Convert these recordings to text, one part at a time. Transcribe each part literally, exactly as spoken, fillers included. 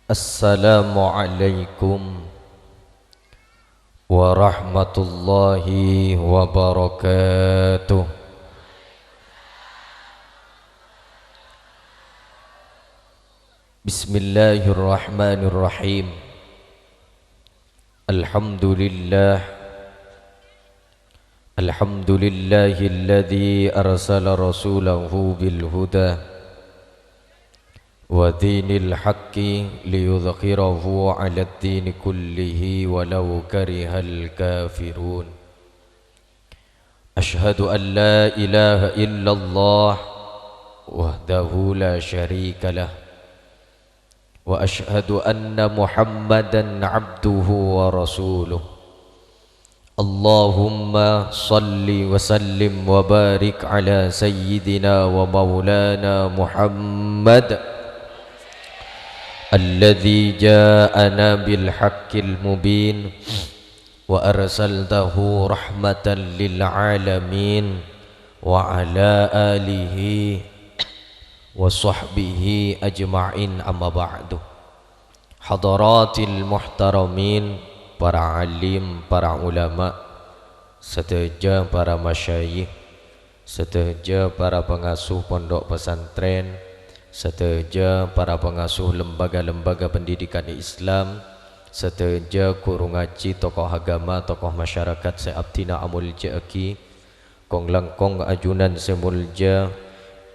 Assalamualaikum warahmatullahi wabarakatuh. Bismillahirrahmanirrahim. Alhamdulillah. Alhamdulillahilladzi arsala rasulahu bil huda wa dinil haqqi liyudhhirahu 'alad dini kullihi walau karihal kafirun. Asyhadu an la ilaha illallah wahdahu la syarikalah. Wa asyhadu anna Muhammadan abduhu wa rasuluh. Allahumma shalli wa sallim wa barik ala sayyidina wa maulana Muhammad, alladzi ja'ana bil haqqil mubin, wa arsaltahu rahmatan lil alamin, wa ala alihi wa sahbihi ajma'in, amma ba'du. Hadaratil muhtaramin, para alim, para ulama, sadhâjâ para masyayikh, sadhâjâ para pangasuh pondhuk pesantren, sadhâjâ para pangasuh lembaga-lembaga pendidikan Islam, sadhâjâ ghuru ngajhi, tokoh agama, tokoh masyarakat sè abdhina amoljâ'aghi, kong-langkong ajunan sè moljâ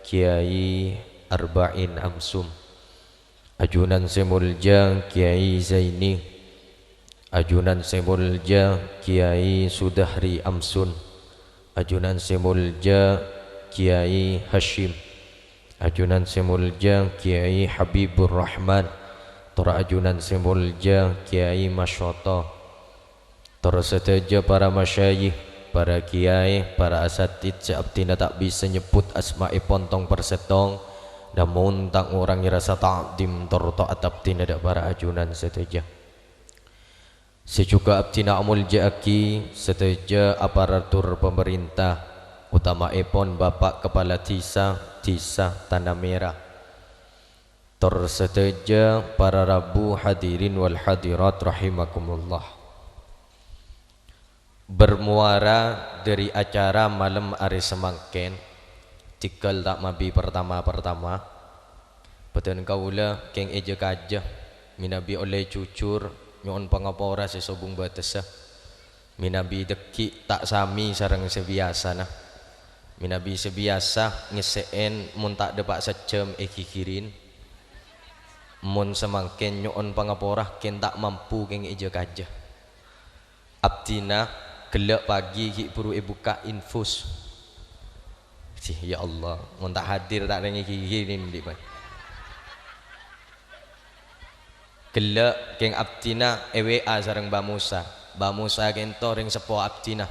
Kyai Arba'in Amsum. Ajunan sè moljâ Kyai Zaini, ajunan sè moljâ Kyai Sudahri Amsun, ajunan sè moljâ Kyai Hasyim, ajunan sè moljâ Kyai Habibur Rahman, tor ajunan sè moljâ Kyai Masyoto. Tor sadhâjâ para masyayikh, para kiyaè, para asatidz sè abdhina ta' bisa nyebbhut asmaèpon tong-persèttong, namong ta' ngorangè rasa ta'dhim tor to'at abdhina dâ' para ajunan sadhâjâ. Sè jhughân abdhina amoljâ'aghi sadhâjâ aparatur pamarènta, otama'èpon Bapa' Kapala Dhisa, Dhisa Tanah Merah. Tor sadhâjâ para rabu hadirin wal hadirat rahimakumullah. Bermuara dhâri acara malem arè samangkèn, dhigghâl ta' mabi partama-partama, bâdhân kaulâ kèng èjâ-kajâ, mènabi ollè jujur, nyo'on pangapora sè sobung bâtessa. Mènabi dhâggi' ta' samè sareng sè biyasana. Mènabi sè biyasa ngèssè'è mon ta' dâpa' sajjhâm èghighiri. Mon samangkèn nyo'on pangapora kèng ta' mampu kèng èjâ-kajâ. Abdhina ghellâ' pagi ghi' bhuru èbukka' infus. Sih, ya Allah, mon ta' hadir ta' rèng èghighiri andi' bhâi. Ghellâ' kèng abdhina è-W A sareng Bâ Musa. Bâ Musa kènto rèng seppo abdhina.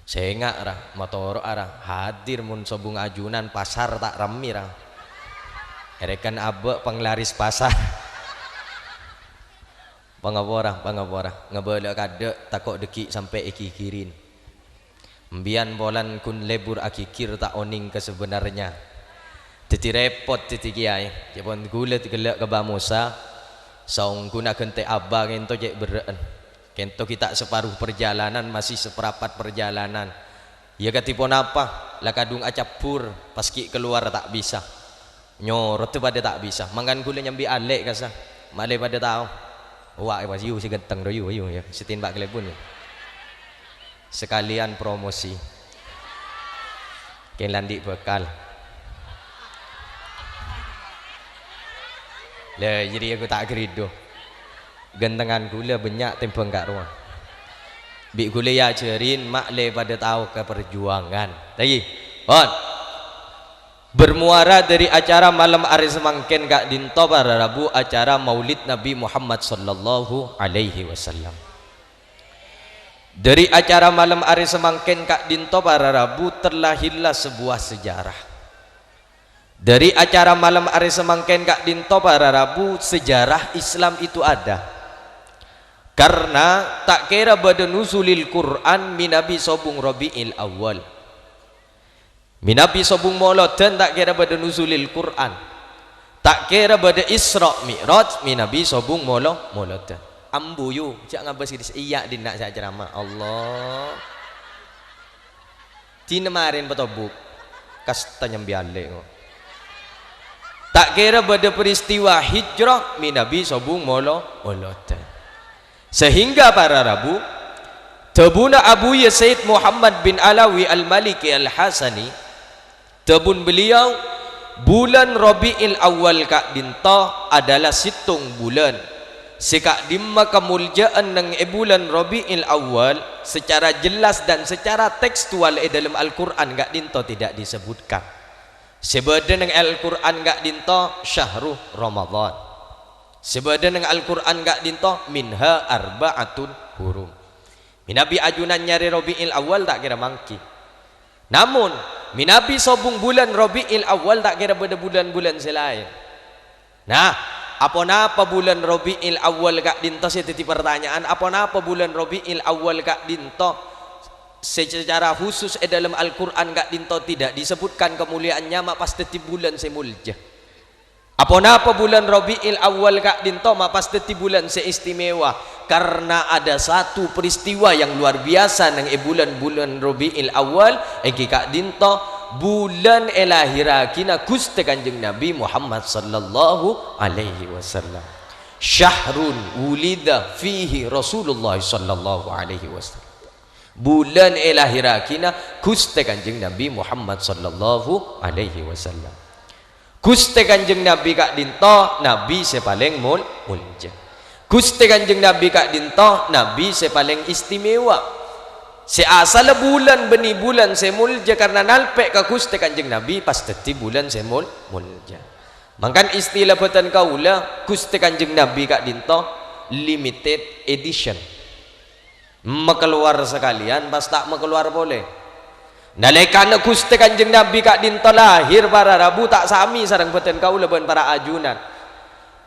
Sènga', ra, matoro'a, ra, hadir mon sobung ajunan pasar ta' rammè, ra. Èrèken abâ' panglaris pasar. Pangapora, pangapora. Ngabâlâ kaadâ' tako' dhâggi' sampè' èghighiri. Empèyan polana ghun lebur aghighir ta' onèng ka sabhânarnya. Dhâddhi rèpot dhâddhi kiyaè. Ca'èpon ghulâ ghellâ' ka Bâ Musa, saongghuna ghântè' abâ' kènto cè' berrâ'ân. Kènto ghi' ta' saparo parjhâlânan, masih saparapat parjhâlânan. Iyâ kadhi ponapa? La kadhung acabbhur, pas ghi' kalowar ta' bisa. Nyorodhâ padâ ta' bisa. Mangkana ghulâ nyambi alè' kassa. Malè padâ tao. Wa', wa', yu sè ganteng ro, yu, yu, ya. Sè tèmbhâk kalèbun, ya. Sakaliyan promosi. Kèng la andi' bhâkal. La, jârèya ghu ta' ghâridhu. Gantengngan ghulâ bânnya' tèmbhâng ka' rowa. Bi' ghulâ èajhâri, malè padâ tao ka parjuwângan. Lagi. Pon. Bermuara dhâri acara malem arè samangkèn ka'dinto para rabu acara Maulid Nabi Muhammad sallallahu alaihi wasallam. Dhâri acara malem arè samangkèn ka'dinto para rabu terlahirlah sebuah sejarah. Dhâri acara malem arè samangkèn ka'dinto para rabu sejarah Islam itu ada. Karena ta' kèra bâdâ nuzulil Qur'an mènabi sobung Rabi'il Awal. Mènabi sobung Molodân ta' kèra bâdâ nuzulil Qur'an. Ta' kèra bâdâ Isra Mi'raj, mè' Nabi sobung molo-, molodhân. Ambu, yu, jhâ' ngabâs ghi-, iyâ, dinna' sè acaramah. Allah. Dinah marèn patobuk. Kasta nyambi alè', kok. Ta' kèra bâdâ peristiwa hijrah, mè' Nabi sobung molo-, molodhân. Sehingga para rabu, dhâbuna Abuya Sayyid Muhammad bin Alawi Al-Maliki Al-Hasani, dhâbun beliau, bulân Rabiul Awal ka'dinto adalah sèttong bulân. Sè ka'dimma kamoljâ'ân neng è bulân Rabiul Awal secara jelas dan secara tekstual è dâlem Al-Qur'an ka'dinto tidak disebutkan. Sè bâdâ neng Al-Qur'an ka'dinto syahru Ramadan. Sè bâdâ neng Al-Qur'an ka'dinto minha arba'atun hurum. Mè' Nabi ajunan nyarè Rabiul Awal ta' kèra mangghi. Namon, mè' Nabi sobung bulân Rabiul Awal ta' kèra bâdâ bulân-bulân sè laèn. Nah, aponapa bulân Rabiul Awal ka'dinto sè dhâddhi partanya'an? Aponapa bulân Rabiul Awal ka'dinto sè secara khusus è dâlem Al-Qur'an ka'dinto tidak disebutkan kemuliaannya, ma' pas dhâddhi bulân sè moljâ? Aponapa bulân Rabiul Awal ka'dinto ma' pas dhâddhi bulân sè istimewa? Karena ada satu peristiwa yang luar biasa neng è bulân-bulân Rabiul Awal, èngghi ka'dinto bulân èlahèrraghina Ghustè Kanjeng Nabi Muhammad sallallahu alaihi wasallam. Syahrun wulida fihi Rasulullah sallallahu alaihi wasallam. Bulân èlahèrraghina Ghustè Kanjeng Nabi Muhammad sallallahu alaihi wasallam. Ghustè Kanjeng Nabi ka'dinto Nabi sè palèng mol-, moljâ. Ghustè Kanjeng Nabi ka'dinto Nabi sè palèng istimewa. Sè asalla bulân bânnè bulân sè moljâ karna nalpè' ka Ghustè Kanjeng Nabi pas dhâddhi bulân sè mol-, moljâ. Mangkana istilah bhâdhân kaulâ, Ghustè Kanjeng Nabi ka'dinto limited edition. Makalowar sakalèyan, pas ta' makalowar polè. Nalèkana Ghustè Kanjeng Nabi ka'dinto lahir, para rabu ta' samè sareng bhâdhân kaulâ bân para ajunan.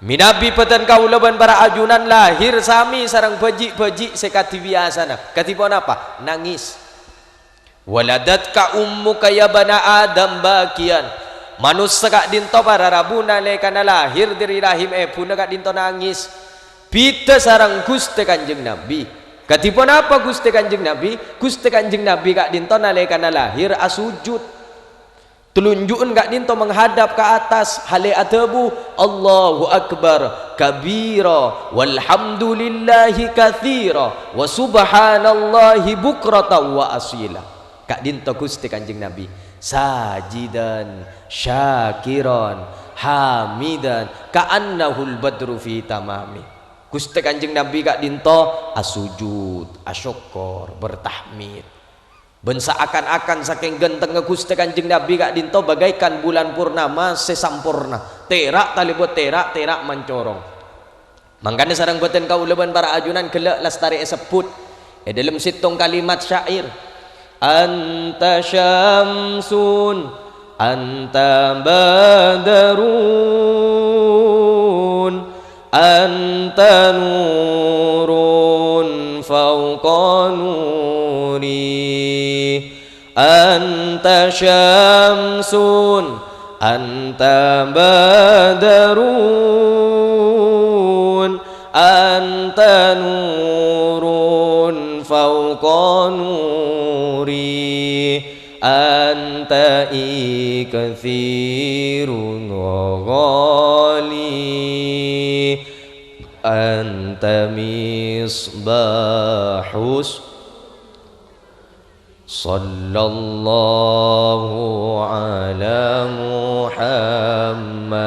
Mè' Nabi bhâdhân kaulâ bân para ajunan lahir samè sareng bâji'-bâji' sè kadhi biyasana. Kadhi ponapa? Nangès. "Waladatka ummuka ya bana Adam bakiyan." Manossa ka'dinto para rabu nalèkana lahir dhâri rahim èbhuna ka'dinto nangès. Bhidhâ sareng Ghustè Kanjeng Nabi. Kadhi ponapa Ghustè Kanjeng Nabi? Ghustè Kanjeng Nabi ka'dinto nalèkana lahir asujud. Telunju'en ka'dinto menghadap ka attas, halè adhâbu, "Allahu Akbar kabira, walhamdulillahi katsira, wa subhanallahi bukratan wa asila." Ka'dinto Ghustè Kanjeng Nabi, sajidan, syakiran, hamidan, ka'annahul badru fi tamami. Ghustè Kanjeng Nabi ka'dinto asujud, asokkor, bertahmid. Bân saakan-akan sakèng ganthengnga Ghustè Kanjeng Nabi ka'dinto bagaikan bulan purnama sè samporna, tèra' talèbât tèra', tèra' mancorong. Mangkana sareng bhâdhân kaulâ bân para ajunan ghellâ' lastarè èsebbhut è dâlem sèttong kalimat syair, "Anta syamsun, anta badarun, anta nurun fauqa nuri." Anta syamsun, anta badarun, anta nurun fauqa nuri, anta ikthiru ghali, anta misbahus. Sallallahu ala Muhammad.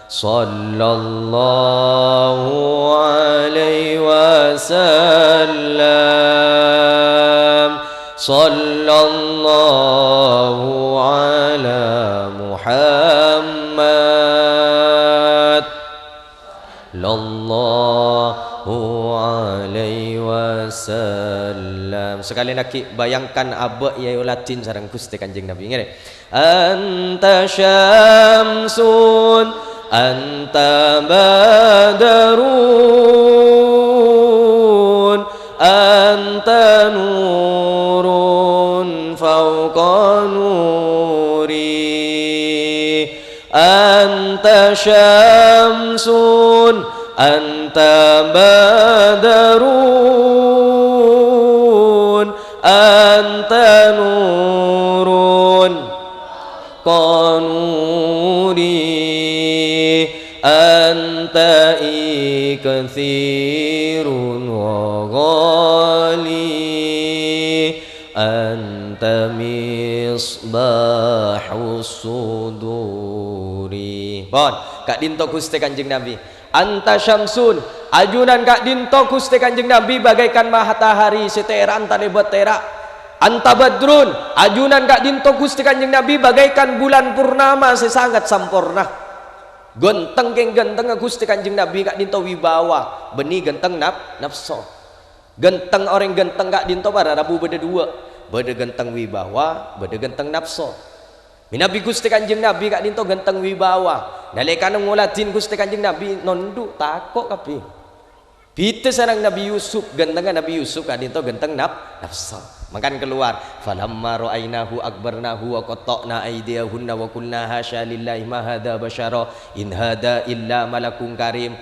Sallallahu alaihi wasallam. Sallallahu ala Muhammad. Sallallahu alaihi wasallam. Sakalè lagi, bayangkan abâ' èayoladhin sareng Ghustè Kanjeng Nabi. Ngarè. Anta syamsun, anta badarun, anta nurun fauqa nuri. أنت شمس، أنت بدر، أنت نور، فوق نوري، أنت إكثير وغالي، أنت مصباح الصدور. Pon, ka'dhinto Ghustè Kanjeng Nabi. Anta syamsun, ajunan ka'dhinto Ghustè Kanjeng Nabi bagaikan matahari sè tèra' anta lèbât tèra'. Anta badrun, ajunan ka'dhinto Ghustè Kanjeng Nabi bagaikan bulan purnama sè sangat samporna. Ghânteng kèng ghântengnga Ghustè Kanjeng Nabi ka'dhinto wibawa, bânnè ghânteng nap-, napso. Ghânteng, orèng ghânteng ka'dhinto para rabu bâdâ duwâ', bâdâ ghânteng wibawa, bâdâ ghânteng napso. Mènabi Ghustè Kanjeng Nabi ka'dhinto ghânteng wibawa. Nalèkana ngoladhin Ghustè Kanjeng Nabi nondhu', tako' kabbhi. Bhidhâ sareng Nabi Yusuf, ghântengnga Nabi Yusuf ka'dhinto ghânteng nap-, napso. Mangkana kalowar, "Falamma ra'ainahu akbarnahu wa qatta'na aidiyahunna wa qulna hasya lillahi ma hadza basyara in hadza illa malakun karim."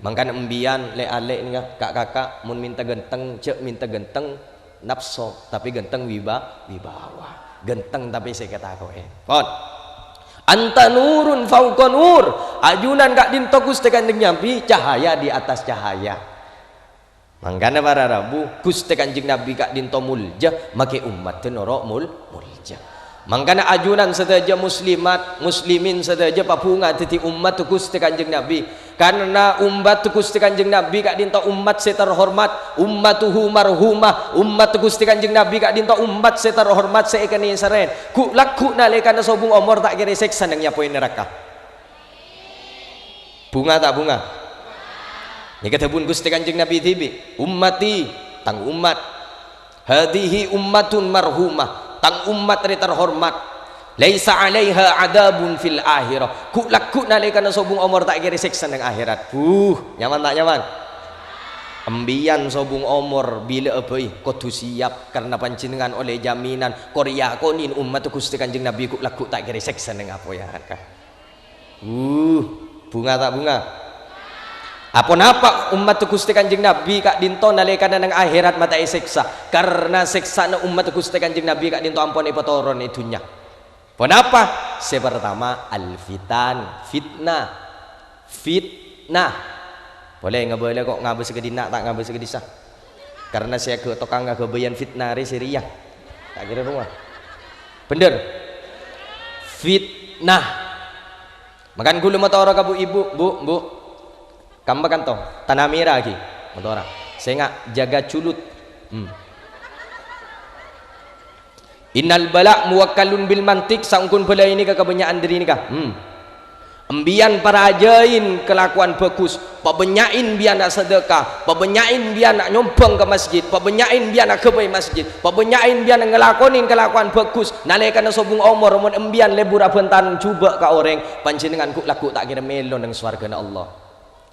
Mangkana embiyan, lè'-alè' nèka, ka'-kaka', mon mènta ghânteng, jhâ' mènta ghânteng napso, tapè ghânteng wiba-, wibawa. Ghânteng tapè sè èkatako'è. Pon. Anta nurun fauqa nur. Ajunan ka'dhinto Ghustè Kanjeng Nabi, cahaya di atas cahaya. Mangkana para rabu, Ghustè Kanjeng Nabi ka'dhinto molja, makè ommaddhâ noro' mol-, molja. Mangkana ajunan sadhâjâ muslimat, muslimin sadhâjâ pabhunga dhâddhi ommaddhâ Ghustè Kanjeng Nabi. Karna ommaddhâ Ghustè Kanjeng Nabi ka'dhinto ommat sè terhormat, ummatuhu marhumah, ommaddhâ Ghustè Kanjeng Nabi ka'dhinto ommat sè terhormat sè èkanèserrè. Ghu'-lagghu' nalèkana sobung omor ta' kèra èsèksa neng apoy naraka. Bhunga ta' bhunga? Nèka dhâbuna Ghustè Kanjeng Nabi dhibi', "Ummati, tang ommat. Hadzihi ummatun marhumah, tang ommat rè terhormat. Laisa 'alaiha 'adzabun fil akhirah." Ghu'-lagghu' nalèkana sobung omor ta' kèra èsèksa neng akhèrat. Buh, nyaman ta' nyaman? Embiyan sobung omor bilâ'â bhâi kodhu siap, karna panjhennengngan ollè jaminan, kor yakonè ommaddhâ Ghustè Kanjeng Nabi ghu'-lagghu' ta' kèra èsèksa neng apoy naraka. Uh, bhunga ta' bhunga? Aponapa ommaddhâ Ghustè Kanjeng Nabi ka'dhinto nalèkana neng akhèrat ma' ta' èsèksa? Karna sèksana ommaddhâ Ghustè Kanjeng Nabi ka'dhinto ampon èpatoron è dhunnya. Ponapa? Sè partama, al-fitan, fitnah. Fitnah. Polè ngabâlâ kok ngabâs ka dinna' ta' ngabâs ka dissa'. Karna sè aghâ-, tokang aghâbâyân fitnah rè sè rèya. Ta' kèra rowa. Bhender. Fitnah. Mangkana ghulâ matora ka bu-ibu, Bu, Bu. Kamma kanto, tanamira ghi. Matora. Sènga' jâgâ julut. Hmm. Innal bala' muwakkalun bil mantiq, saongghuna bâlâ nèka kabânnya'an dhâri nèka. Hmm. Embiyan parajâin kalakowan bhâghus, pabânnya'in biyan sadhâka, pabânnya'in biyan nyombhâng ka masjid, pabânnya'in biyan aghâbây masjid, pabânnya'in biyan ngalakonè kalakowan bhâghus. Nalèkana sobung omor, mon embiyan lebur abhântan jhubâ' ka orèng, panjhennengngan ghu'-lagghu' ta' kèra mèlo neng sowarghâna Allah.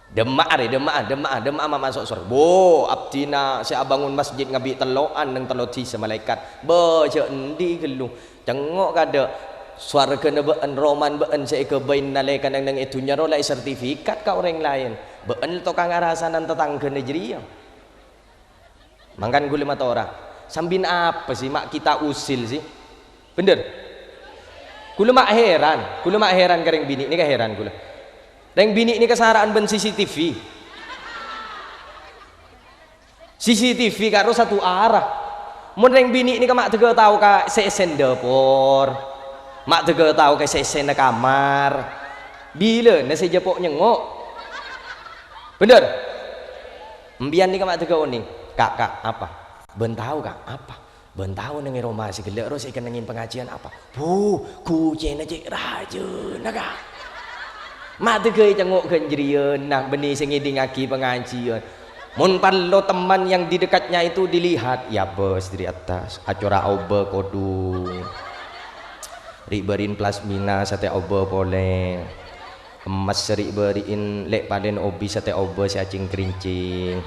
Dâmma'a rè, dâmma'a, dâmma'a, dâmma'a ma' maso' sor-, bo, abdhina sè abângon masjid ngabi' tello'an neng tello dhisa malaèkat. Bâ, jâ' endi ghâllu? Cengngo' kadâ'. Sowarghâna bâ'en, romana bâ'en sè èghâbây nalèkana neng è dhunnya rowa la èsertifikat ka orèng laèn. Bâ'en tokang arasanan tatangghâna jârèya. Mangkana ghulâ matora, "Sambina apa sih ma' kita usil sih?" Bhender? Ghulâ ma' heran, ghulâ ma' heran ka rèng binè' nèka, heran ghulâ. Rèng binè' nèka sara'an bân C C T V. C C T V karo satu arah. Mon rèng binè' nèka ma' dhâgâ tao ka sè èssèna dâpor, ma' dhâgâ tao ka sè èssèna kamar. Bilâna sè jhâ' po' nyengngo'. Bhender? Embiyan nèka ma' dhâgâ onèng. "Ka', Ka', apa?" "Bân tao, Ka', apa?" "Bân tao neng è roma sè ghellâ' rowa sè èkennengngè pangajiân apa?" "Bu, ghucèna cè' rajâna, Ka'." Ma' dhâgâ ècengngo' ghân jârèya, nah, bânnè sè ngèdingngaghi pangajiân. Mon parlo teman yang di dekatnya itu dilihat, èabâs dhâri attas, acora' obâ kodhung. Ri'-bâri'in plasmina satèya obâ polè. Emmas ri'-bâri'in lè' palèn obi satèya obâ sè acèng-karincèng.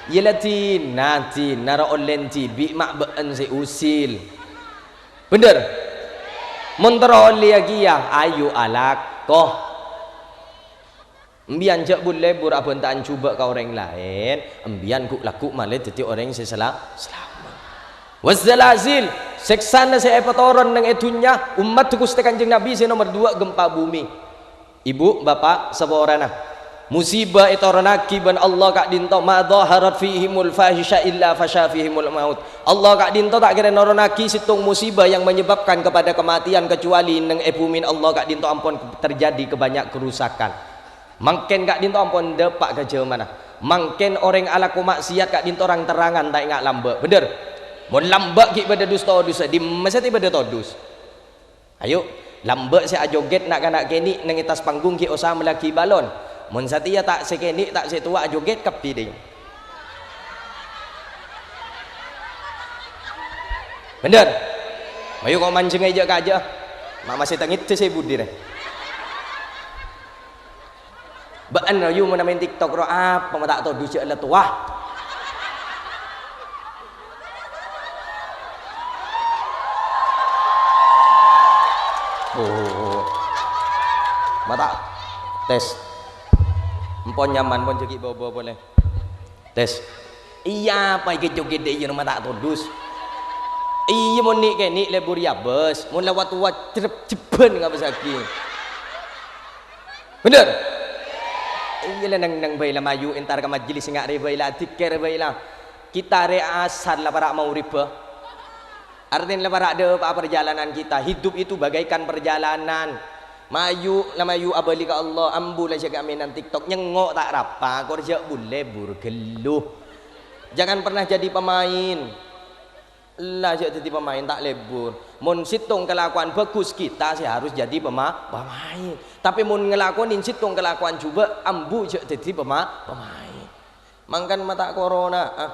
Iyâ la dinna, dinna rowa ollèna dhibi' ma' bâ'en sè usil. Bhender? Mon terro ollèya kèya, ayu alak. Ko. Embiyan jhâ' bun-lebur abhânta'an jhubâ' ka orèng laèn, embiyan ghu'-lagghu' malè dhâddhi orèng sè sela-, salamet. Wazzalazil, sèksana sè èpatoron neng è dhunnya, ommaddhâ Ghustè Kanjeng Nabi sè nomer duwâ' gempa bumi. Ibu, Bapak, saporana. Musibâ ètoronaghi bân Allah ka'dhinto, "Ma dhaharat fihimul fahisha illa fasha fihimul maut." Allah ka'dhinto ta' kèra noronaghi sèttong musibâ yang menyebabkan kepada kematian kecuali neng è bhumina Allah ka'dhinto ampon terjadi kebanyak kerusakan. Mangkèn ka'dhinto ampon dâpa' ka jhâmanna. Mangkèn orèng alako ma'siyat ka'dhinto rang-terrangan ta' enga' lambâ'. Bhender? Mon lambâ' ghi' bâdâ dus-todusâ, dimma satèya bâdâ todus? Ayo, lambâ' sè ajoget na'-kana' kènè' neng è attas panggung ghi' osa mellèaghi balon. Mon satèya ta' sè kènè' ta' sè towa ajoget kabbhi, ding. Bhender? Mayu ko' manjhengngaghi jhâ' kajâ. Ma' masè tangèdhâ sè budi rè. Bâ'ân rowa mon maèn TikTok ro apa ma' ta' todus jhâ' la towa. Oh. Ma' ta' tes. Empon nyaman, pon jhâ' ghi' bâ-bâ polè. Tes. Iyâ, apa èkè joget dâ' iyâ ma' ta' todus. Iyâ, mon nè'-kènè' lebur èabâs, mon la wa-towa jrep-jebban ngabâsaghi. Bhender? Iyâ la neng-neng bhâi la mayu entar ka majelis enga' rè bhâi la, adzikkèr bhâi la. Kita rè asar la para' maghribbhâ. Artèna la para' dâpa'a perjalanan kita. Hidup itu bagaikan perjalanan. Mayu, la mayu abâli ka Allah, ambu la jhâ' ka'mènan TikTok, nyengngo' ta' rapa, kor jhâ' bun-lebur ghâllu. Jangan pernah jadi pemain. La jhâ' dhâddhi pemain ta' lebur. Mon sèttong kalakowan bhâghus, kita sè harus jadi pema-, pemain. Tapè mon ngalakonè sèttong kalakowan jhubâ', ambu jhâ' dhâddhi pema-, pemain. Mangkana ma' ta' korona, ah.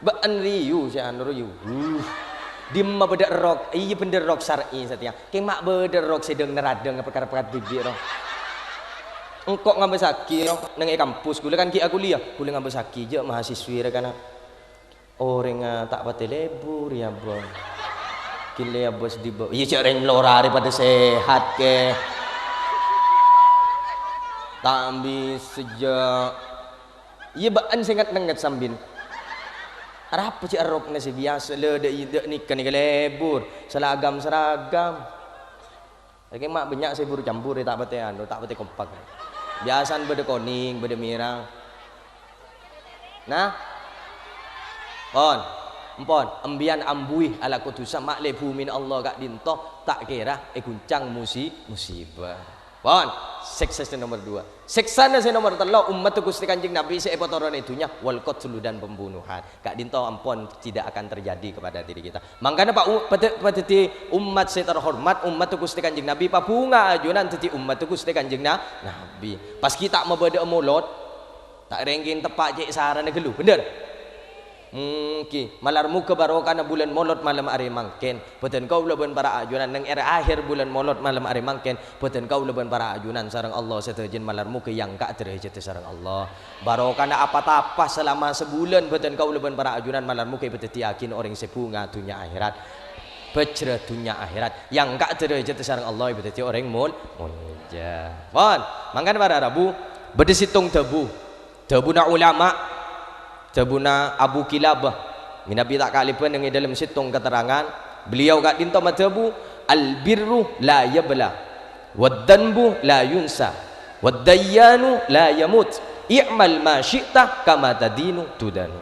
Bâ'ân riyu sè anu rowa. Uh. Dimma bâdâ rok, iyâ bhender rok syar'i satèya. Kèng ma' bâdâ rok sè dâng-narâdâng pekar-pekar dhibi' ro. Engko' ngabâsaghi ro, neng è kampus, ghulâ kan ghi' akuliyah, ghulâ ngabâsaghi jhâ' mahasiswi rè kana'. Orèngnga ta' patè lebur, yâ, Bang. Ghilâ èabâs dhibi'. Iyâ, jhâ' rèng lora rè padâ sehat, kè. Ta' bisa, jhâ'. Iyâ, bâ'ân sè nget-nengnget sambin. Arapa jhâ' rokna sè biyasa, lè, dâ', dâ' nèka, nèka lebur. Salagam-saragam. Saking ma' bânnya' sè buru-cambur, ta' patè anu, ta' patè kompak. Biyasana bâdâ konèng, bâdâ mèra. Nah? Pon, empon, embiyan ambuwi alako dhusa, ma' lè bhumina Allah ka'dinto ta' kèra èguncang musi-, musibâ. Pon, sèksa sè nomer duwâ'. Sèksana sè nomer tello', ommaddhâ Ghustè Kanjeng Nabi sè èpatoron è dhunnya, wal qatlu dan pembunuhan. Ka'dinto ampon tidak akan terjadi kepada diri kita. Mangkana pa-, u-, padâ-, padâddhi ommat sè terhormat, ommaddhâ Ghustè Kanjeng Nabi, pabhunga ajunan dhâddhi ommaddhâ Ghustè Kanjeng Na-, Nabi. Pas ghi' ta' mabâdâ'â molod, ta' rèngkèng teppa' cè' sarana ghâllu, bhender? Èngghi, malar moghâ barokana bulân molod malem arè mangkèn. Bhâdhân kaulâ bân para ajunan neng è akhèr bulân molod malem arè mangkèn, bhâdhân kaulâ bân para ajunan sareng Allah sadhâjâna malar moghâ èangka' dârâjhâddhâ sareng Allah. Barokana apa-tapa salama sabulân bhâdhân kaulâ bân para ajunan malar moghâ èpadhâddhiyâghin orèng sè bhunga dhunnya akhèrat. Bhâjrâ dhunnya akhèrat. Èangka' dârâjhâddhâ sareng Allah èpadhâddhi orèng mul-, molja. Pon, mangkana para rabu, bâdâ sèttong dhâbu. Dhâbuna ulama, dhâbuna Abu Kilabah, mènabi ta' kalèbân neng è dâlem sèttong katerrangan, beliau ka'dinto madhâbu, "Al-birru la yabla, wad-danbu la yunsa, wad-dayyanu la yamut, i'mal ma syi'ta kama tadinu tudanu."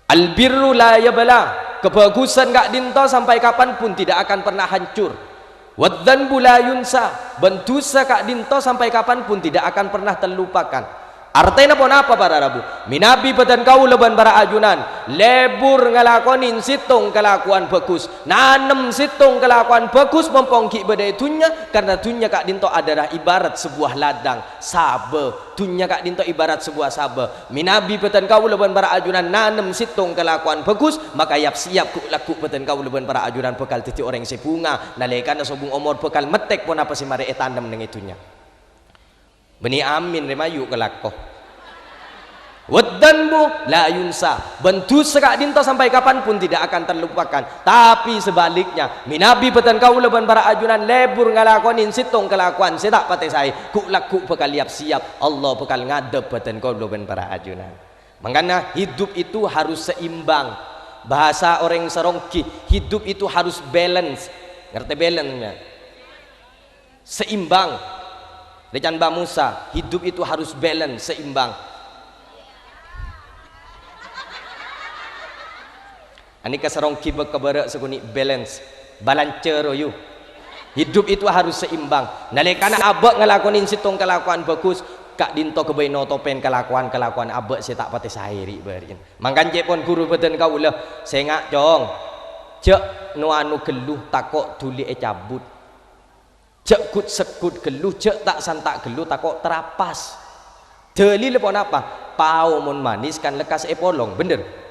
Al-birru la yabla, kabhâghusân ka'dinto sampè' kapan pun tidak akan pernah hancur. Wadzanbu la yunsa, bân dhusa ka'dinto sampè' kapan pun tidak akan pernah terlupakan. Artèna ponapa, para rabu? Mènabi bhâdhân kaulâ bân para ajunan lebur ngalakonè sèttong kalakowan bhâghus, nanem sèttong kalakowan bhâghus mompong ghi' bâdâ è dhunnya, karna dhunnya ka'dinto adalah ibarat sebuah ladang, sabâ. Dhunnya ka'dinto ibarat sebuah sabâ. Mènabi bhâdhân kaulâ bân para ajunan nanem sèttong kalakowan bhâghus, maka yap-siyap ghu'-lagghu' bhâdhân kaulâ bân para ajunan bhâkal dhâddhi orèng sè bhunga, nalèkana sobung omor bhâkal mettèk ponapa sè marè ètanem neng è dhunnya. Bânnè amin rè mayu kalako. Wadz-dzanbu la yunsa, bân dhusa ka'dhinto sampè' kapanpun tidak akan terlupakan. Tapè sabhâligna, mènabi bhâdhân kaulâ bân para ajunan lebur ngalakonè sèttong kalakowan sè ta' patè saè, ghu'-lagghu' bhâkal yap-siyap, Allah bhâkal ngadhep bhâdhân kaulâ bân para ajunan. Mangkana, hidup itu harus seimbang. Bahasa orèng Sarongghi, hidup itu harus balance. Ngartè balance, ya? Seimbang. Rècan Mbah Musa, hidup itu harus balance, seimbang. Anèka Sarongghi bâ-, ka bârâ' sakonè' balance, balanca royu. Hidup itu harus seimbang. Nalèkana abâ' ngalakonè sèttong kalakowan bhâghus, ka'dhinto ghâbây notopèn kalakowan-kalakowan abâ' sè ta' patè saè ri'-bâri'ân. Mangkana cè' pon ghuru bhâdhân kaulâ, sènga', Cong. Jhâ' no-ano ghâllu, tako' dhuli ècabut. Jhâ' ghut-segghut ghâllu, jhâ' ta'-santa' ghâllu, tako' trapas. Dalilla ponapa? Pao mon manis kan lekkas èpolong, bhender?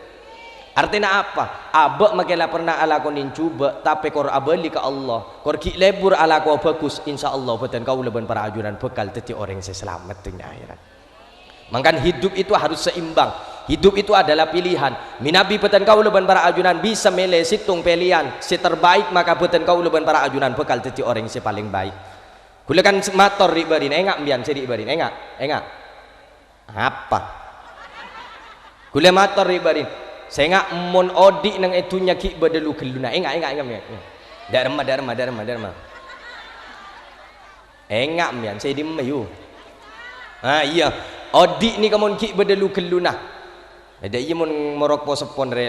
Artèna apa? Abâ' makè la pernah alakonè jhubâ', tapè kor abâli ka Allah, kor ghi' lebur alakowa bhâghus, insyaallah bhâdhân kaulâ bân para ajunan bhâkal dhâddhi orèng sè salamet dhunnya akhèrat. Mangkana hidup itu harus seimbang. Hidup itu adalah pilihan. Mènabi bhâdhân kaulâ bân para ajunan bisa mèlè sèttong pèlèyan sè terbaik, maka bhâdhân kaulâ bân para ajunan bhâkal dhâddhi orèng sè palèng baik. Ghulâ kan s-, mator ri'-bâri'na, enga' embiyân sè ri'-bâri'na, enga', enga'. Apa? Ghulâ mator ri'-bâri'na, sènga' mon odi' neng è dhunnya ghi' bâdâ lu-ghâlluna, enga', enga', enga', enga'. Dâ' remma, dâ' remma, dâ' remma, dâ' remma. Enga' mèyan, sè dimma, yu. Ah, iyâ. Odi' nèka mon ghi' bâdâ lu-ghâlluna. Bâdâ iyâ mon morok po-seppon rè,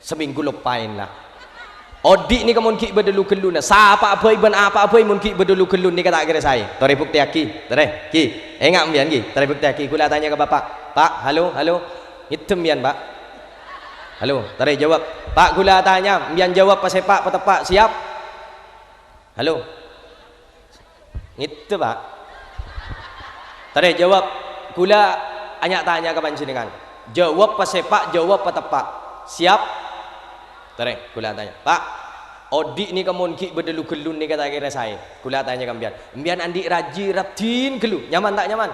samènggu loppaèn la. Odi' nèka mon ghi' bâdâ lu-ghâlluna. Sapa'a bhâi bân apa'a bhâi mon ghi' bâdâ lu-ghâllun nèka ta' kèra saè. Torè buktèyaghi. Torè, ghi. Enga' mèyan, ghi. Torè buktèyaghi. Ghulâ atanya ka Bapa'. "Pak, halo, halo." Ngèddhâm mèyan, Pak. Halo, torè jawab. "Pak, ghulâ atanya, mèyan jawab pasèpa', pateppa', siap?" Halo. Ngèddhâ, Pak. Torè, jawab. Ghulâ anya-tanya ka panjhennengngan. Jawab pasèpa', jawab pateppa'. Siap? Torè, ghulâ atanya. Pak, odi' nèka mon ghi' bâdâ lu-ghâllun nèka ta' kèra saè. Ghulâ atanya ka embiyân. Embiyân andi' rajhi raddhin ghâllu. Nyaman ta' nyaman?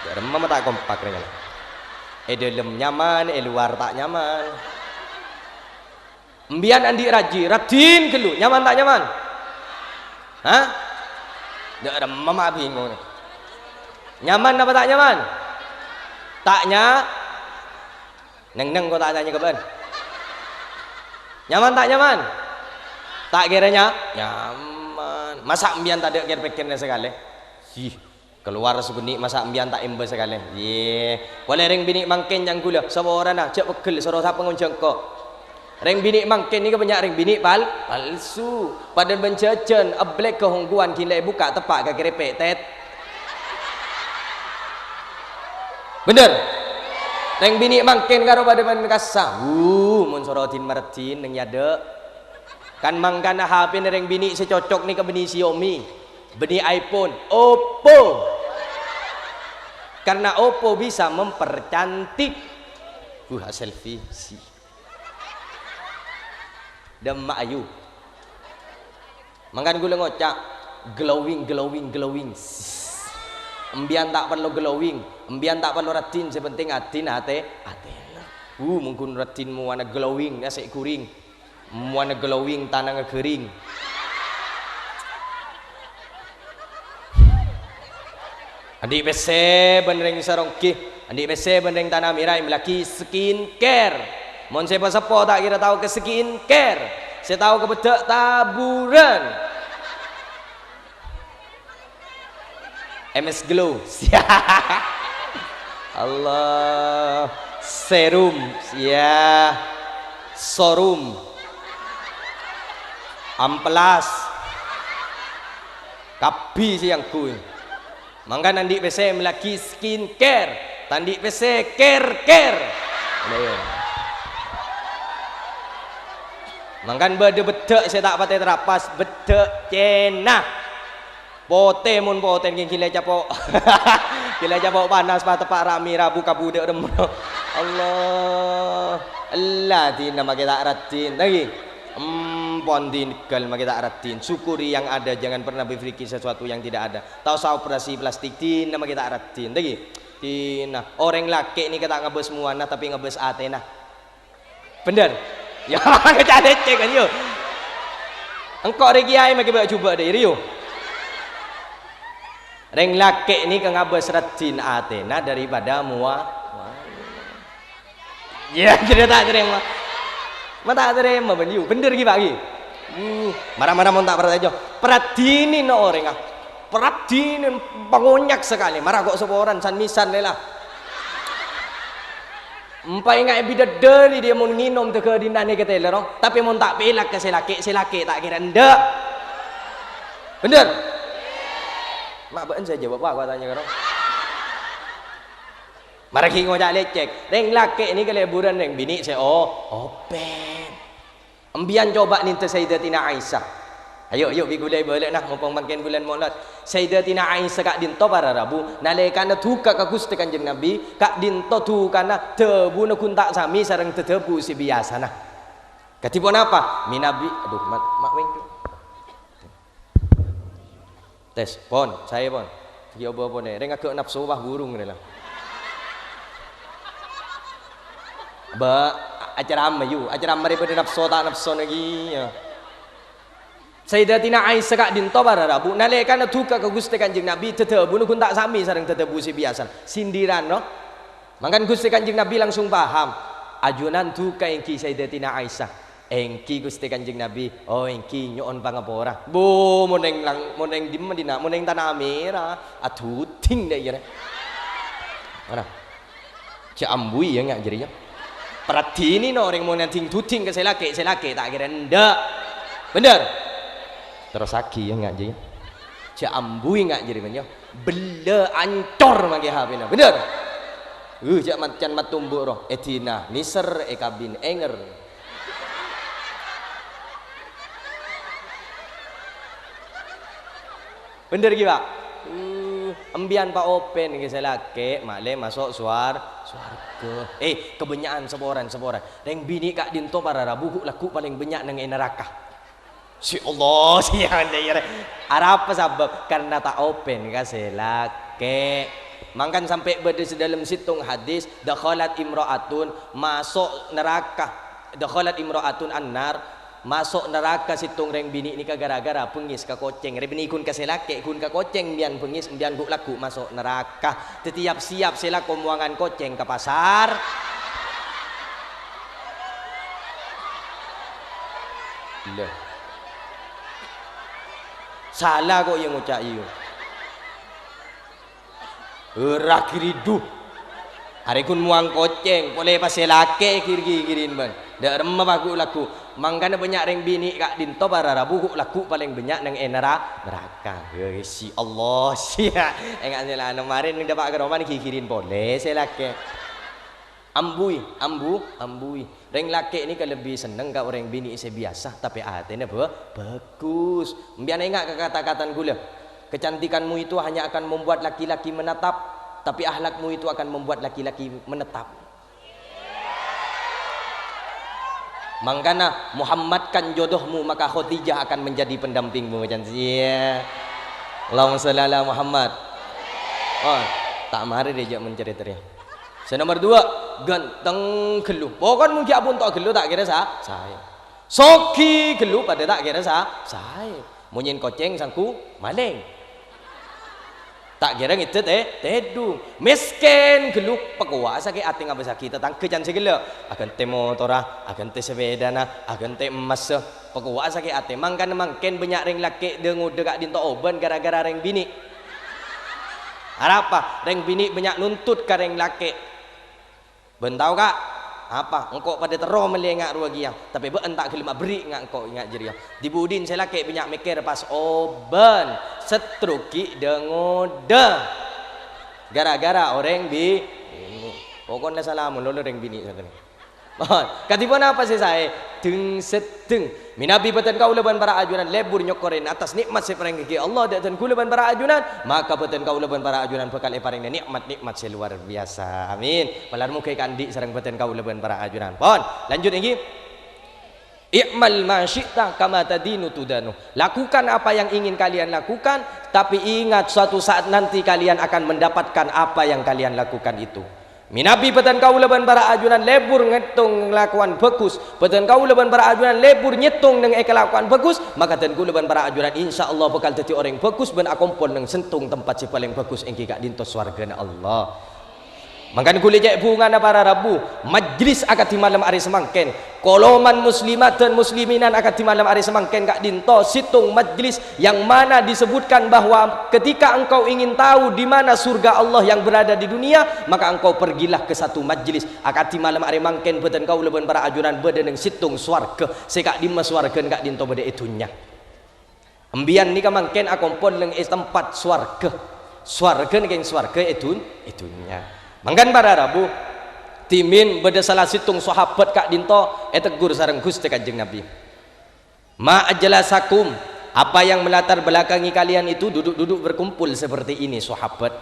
Dâ' remma ma' ta' kompak rèng. È dâlem nyaman, è lowar ta' nyaman. Embiyân andi' rajhi, raddhin ghâllu, nyaman ta' nyaman? Hah? Dâ' remma ma' bingung. Nyaman apa ta' nyaman? Ta' nya-, neng-neng ko ta' atanya ka bâ'na. Nyaman ta' nyaman? Ta' kèra nya-, nyaman. Masa' embiyân tadâ' kèr-pèkkèrra sakalè? Yih. Kalowar sakonè' masa' embiyân ta' emba sakalè. Yè. Polè rèng binè' mangkèn nyang ghulâ, saporana, jhâ' pegghel, soro sapa ngonjhâ engko'. Rèng binè' mangkèn nèka bânnya' rèng binè' pal-, palsu. Padâ bân jhâjhân, eblek ka hongguwan, ghi' la èbukka' teppa' ka kerèpè', tèt. Bhender? Rèng binè' mangkèn karo padâ bân kassa. Wuh, mon soro din-maraddhin neng è adâ'. Kan mangkana H P-na rèng binè' sè cocok nèka bânnè Xiaomi. Bânnè iPhone, Oppo. Karena Oppo bisa mempercantik. Buh, selfie, si. Dâmma ayu. Mangkana ghulâ ngoca', "Glowing, glowing, glowing." Embiyân ta' parlo glowing, embiyân ta' parlo raddhin, sè penting adhin atè-, atèna. Uh, mon ghun raddhin mowana glowing, asè' ghuring. Mowana glowing, tanangnga ghâring. Andi' pèssè bân rèng Sarongghi, andi' pèssè bân rèng Tanah Merah èmellèaghi skincare. Mon sè po-seppo ta' kèra tao ka skincare, sè tao ka beddhâ' taburan. M S Glow. Allah. Serum. Ya. Sorum. Amplas. Kabbhi sè èangghuy. Mangkana andi' pèssè èmellèaghi skincare. Ta' andi' pèssè, care-care. Mangkana bâdâ beddhâ' sè ta' patè trapas, beddhâ' Cèna. Potè mon potè ghi' la ècapo'. Ghi' la ècapo' panas, pateppa' ra' mèra bu-kabu dâ' remma. Allah. Ella dina makè ta' raddhin. Lagi. Em, Pon dinggâl makè ta' raddhin. Syukuri yang ada, jangan pernah berpikir sesuatu yang tidak ada. Ta' osa operasi plastik, dinah makè ta' raddhin. Tagi? Dinah. Orèng lakè' nèka ta' ngabâs mowana, tapè ngabâs atèna. Bhender? Ya, ngacalècè kan, yo. Engko' rè kèyaè makè bâ' jhubâ' dâ' èrè, yo. Rèng lakè' nèka ngabâs raddhin atèna daripada mowa-, mowana. Iyâ, jârèya ta' tarèma. Ma' ta' tarèma, bân, yu. Bhender, ghi, Pak, ghi? Uh, mara-mara mon ta' parcajâ. Paraddhinè no orèngnga. Paraddhinè, pangonyak sakalè. Mara ko' saporana, san-mèsan lè la. Empa' enga' èbidhâdhâri dhiyâ mon ngènom tèghâdhinanè katèlèro. Tapè mon ta' pèlak ka sè lakè', sè lakè' ta' kèra endâ'. Bhender? Ma' bâ'na sè jâwâb, Pak, ko' atanya karo. Mara ghi' ngoca' lècèk. Rèng lakè' nèka lebburan rèng binè' sè o-, open. Embiyân coba nènta Sayyidatina Aisyah. Ayo, ayo, bi' ghulâ bâlâ, nah, mompong mangkèn bulân Molod. Sayyidatina Aisyah ka'dinto para rabu, nalèkana duka ka Ghustè Kanjeng Nabi, ka'dinto dukana dhâbuna ghun ta' samè sareng dhâdhâbu sè biyasana. Kadhi ponapa? Mènabi, aduh, ma', ma' wèng. Tes, pon, saè, pon. Ghi' obâ, pon, è. Rèng aghâ' napso, wah, burung, rè, la. Bâ, a-, acaramma, yu. Acaramma rè bâdâ napso, ta' napso, nè, ghi, ya. Sayyidatina Aisyah ka'dinto para rabu, nalèkana duka ka Ghustè Kanjeng Nabi, dhâdhâbuna ghun ta' samè sareng dhâdhâbu sè biyasa. Sindiran, no? Mangkana Ghustè Kanjeng Nabi langsung paham. Ajunan duka èngghi Sayyidatina Aisyah. Èngghi Ghustè Kanjeng Nabi, oh, èngghi nyo'on pangapora. Bu, mon neng lang-, mon neng dimma dinna', mon neng Tana Mera, aduding dâ' iyâ, rè. Mana? Jhâ' ambuwi, ya, nga' jârèya. Paraddhini, no, orèng mon ading-duding ka sè lakè', sè lakè' ta' kèra endâ'. Bhender? Terrosaghi, ya, nga' jârèya. Jhâ' ambuwi nga' jârèya, bân, ya. Bellâ ancor mangkè H P-na. Bhender? Uh, jhâ' macan matumbu' ro. Èdina, nèser, èkabin, ènger. Bhender ghi, Pak? Uh, embiyân pa open ghi sè lakè', ma'lè maso' sowar-, sowarghâ. Eh, kabânnya'an saporan-saporan. Rèng binè' ka'dinto para rabu ghu'-, lagghu' palèng bânnya' neng è naraka. Si Allah, si ande, ya, rè. Arapa sabâb? Karna ta' open ka sè lakè'. Mangkana sampè' bâdâ sè dâlem sèttong hadis, "Dakhalat imra'atun", maso' naraka. "Dakhalat imra'atun an-nar", maso' naraka sèttong rèng binè' nèka gara-gara bengngès ka kocèng. Rèng binè' ghun ka sè lakè', ghun ka kocèng, embiyân bengngès, embiyân ghu'-, lagghu' maso' naraka. Dâddhi yap-siyap sè lako mowangan kocèng ka pasar. Lha. Sala ko' iyâ ngoca' iyâ. Ora giridu. Arè ghun mowang kocèng, polè pas sè lakè' gir-gigirin, bân. Dâ' remma pagu' lagghu'. Mangkana bânnya' rèng binè' ka'dinto para rabu ghu'-, lagghu' palèng bânnya' neng è nara-, naraka. Ya, si Allah, sia. Enga' sè la, marèn dâpa' ka roma gigirin polè sè lakè'. Ambuwi, ambu-, ambuwi. Rèng lakè' nèka lebbi senneng ka orèng binè' sè biyasa, tapè atèna bhâ-, bhâghus. Embiyân enga' ka kata-katana ghulâ, "Kecantikanmu itu hanya akan membuat laki-laki menatap, tapi akhlakmu itu akan membuat laki-laki menetap." Mangkana, Muhammad kan jodohmu, maka Khadijah akan menjadi pendampingmu, can sè. Allahumma shalli ala Muhammad. Oh, ta' marè rè jhâ' mencerita rè. Sè nomer duwâ', ghânteng ghâllu. Pokon mon ghi' abhunto'a ghâllu ta' kèra sa-, saè. Soghi ghâllu padâ ta' kèra sa-, saè. Monyèn kocèng sangghu malèng. Ta' kèra ngèdhâ tè-, tèdung. Mèskèn ghâllu pakowa'a sakè' atè ngabâsaghi tatangghâ can sè ghellâ'. Aghântè motorra, aghântè sapèdana, aghântè emmassa. Pakowa'a sakè' atè. Mangkana mangkèn bânnya' rèng lakè' dâ-ngodâ ka'dinto obân gara-gara rèng binè'. Arapa? Rèng binè' bânnya' nuntut ka rèng lakè'. Bân tao, Ka'? Apa? Engko' padâ terro mellè nga' rowa kèya, tapè bâ'na ta' ghellem aberri' nga' engko' nga' jârèya. Dhi-budhina sè lakè' bânnya' mèkkèr pas obân, setruk ghi' dâ-ngodâ. Gara-gara orèng bi-, binè'. Pokona salamon lolo rèng binè' sakalè. Kadhi ponapa sè saè? Deng-seddeng. Mènabi bâdhân kaulâ bân para ajunan lebur nyokorè attas nè'mat sè èparèngngaghi Allah dâ' dhân kaulâ bân para ajunan, maka bâdhân kaulâ bân para ajunan bhâkal èparèngana nè'mat-nè'mat sè lowar biyasa. Amin. Malar moghâ èkaandi' sareng bâdhân kaulâ bân para ajunan. Pon, lanjut èngghi. "I'mal ma syi'ta kama tadinu tudanu." Lakukan apa yang ingin kalian lakukan, tapi ingat, suatu saat nanti kalian akan mendapatkan apa yang kalian lakukan itu. Manabi bhâdhân kaulâ bân para ajunan lebur ngèttong ngalakowan bhâghus, bhâdhân kaulâ bân para ajunan lebur nyèttong neng èkalakowan bhâghus, maka dhân kaulâ bân para ajunan insyaallah bhâkal dhâddhi orèng bhâghus bân akompol neng sèttong tempat sè palèng bhâghus, èngghi ka'dinto sowarghâna Allah. Mangkana ghulâ cè' bhungana para rabu, majlis akadhi malem arè samangkèn. Koloman muslimat dan musliminan akadhi malem arè samangkèn ka'dinto sèttong majlis yang mana disebutkan bahwa ketika engkau ingin tahu di mana surga Allah yang berada di dunia, maka engkau pergilah ke satu majlis. Akadhi malem arè mangkèn bhâdhân kaulâ bân para ajunan bâdâ neng sèttong sowarghâ, sè ka'dimma sowarghâna ka'dinto bâdâ è dhunnya. Embiyan nèka mangkèn akompol neng è tempat sowarghâ. Sowarghâ nèka sowarghâ è dhun-, è dhunnya. Mangkana para rabu, dhimèn bâdâ sala sèttong sahabat ka'dinto èteggur sareng Ghustè Kanjeng Nabi. "Ma ajlasakum? Apa yang melatar belakangi kalian itu duduk-duduk berkumpul seperti ini, sahabat?"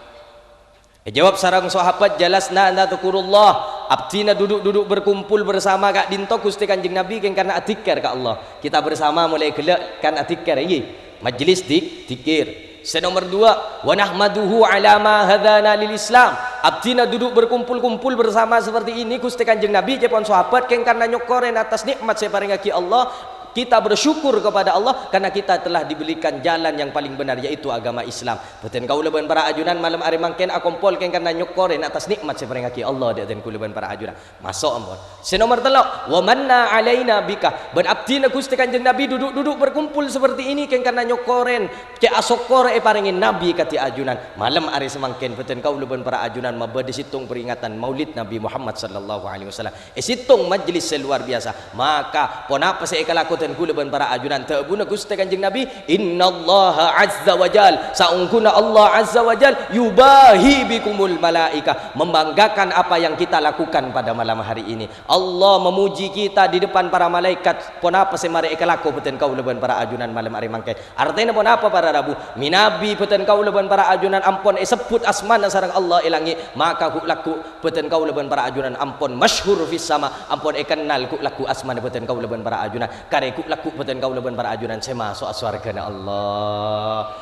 Èjâwâb sareng sahabat, "Jalasna nadzkurullah." Abdhina duduk-duduk berkumpul bersama ka'dinto Ghustè Kanjeng Nabi kèng karna adzikkèr ka Allah. Kita bersama molaè ghellâ' kan adzikkèr, èngghi? Majlis dik-, dzikir. Sè nomer duwâ', "Wa nahmaduhu ala ma hadana lil Islam." Abdhina duduk berkumpul-kumpul bersama seperti ini, Ghustè Kanjeng Nabi, ca'èpon sahabat, kèng karna nyokkorè atas nè'mat sè èparèngaghi Allah. Kita bersyukur kepada Allah karena kita telah diberikan jalan yang paling benar, yaitu agama Islam. Bhâdhân kaulâ bân para ajunan malem arè mangkèn akompol kèng karna nyokkorè atas nè'mat sè èparèngaghi Allah dâ' dhân kaulâ bân para ajunan. Maso' ampon. Sè nomer tello', "Wa manna alaina bika." Bân abdhina Ghustè Kanjeng Nabi duduk-duduk berkumpul seperti ini kèng karna nyokkorè, cè' asokkor èparèngè Nabi kadhi ajunan. Malem arè samangkèn bhâdhân kaulâ bân para ajunan mabâdâ sèttong peringatan Maulid Nabi Muhammad sallallahu alaihi wasallam. È sèttong majlis sè luar biasa. Maka, ponapa sè èkalako dhân kaulâ bân para ajunan? Dhâbuna Ghustè Kanjeng Nabi, "Innallaha azza wa jal, saongghuna Allah azza wa jal, yubahi bikumul malaika," membanggakan apa yang kita lakukan pada malam hari ini. Allah memuji kita di depan para malaikat. Ponapa sè marè èkalako bhâdhân kaulâ bân para ajunan malem arè mangkèn? Artèna ponapa para rabu? Manabi bhâdhân kaulâ bân para ajunan ampon èsebbhut asmana sareng Allah è langngè', maka ghu'-lagghu' bhâdhân kaulâ bân para ajunan ampon masyhur fis sama, ampon èkennal ghu'-lagghu' asmana bhâdhân kaulâ bân para ajunan. Karè ghu'-lagghu' bhâdhân kaulâ bân para ajunan sè maso'a sowarghâna Allah.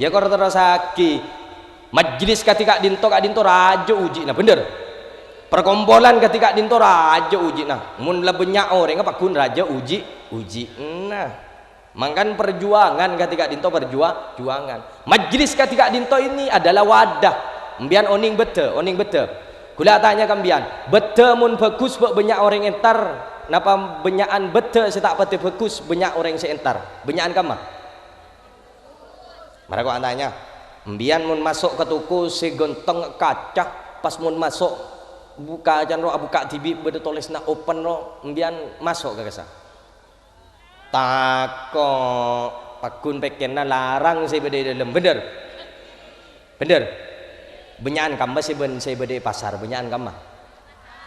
Ya, kor terrossaghi. Majlis kadhi ka'dinto, ka'dinto rajâ uji'na, bhender? Perkompolan kadhi ka'dinto rajâ uji'na. Mon la bânnya' orèngnga paggun rajâ uji-, uji'na. Mangkana perjuangan kadhi ka'dinto perjua-, juangan. Majlis kadhi ka'dinto ini adalah wadah. Embiyan onèng bâddhâ, onèng bâddhâ. Ghulâ atanya ka embiyan, bâddhâ mon bhâghus bâ-, bânnya' orèng entar, napa bânnya'an bâddhâ sè ta' patè bhâghus bânnya' orèng sè entar? Bânnya'an kamma? Mara ko' atanya, embiyan mon maso' ka toko sè ghânteng kaca, pas mon maso' bu-, kacana ro abukka' dhibi' bâdâ tolèsanna open ro, embiyan maso' ka kassa? Tako', paggun pèkkèranna larang sè bâdâ è dâlem, bhender? Bhender? Bânnya'an kamma sè bân-, sè bâdâ è pasar, bânnya'an kamma?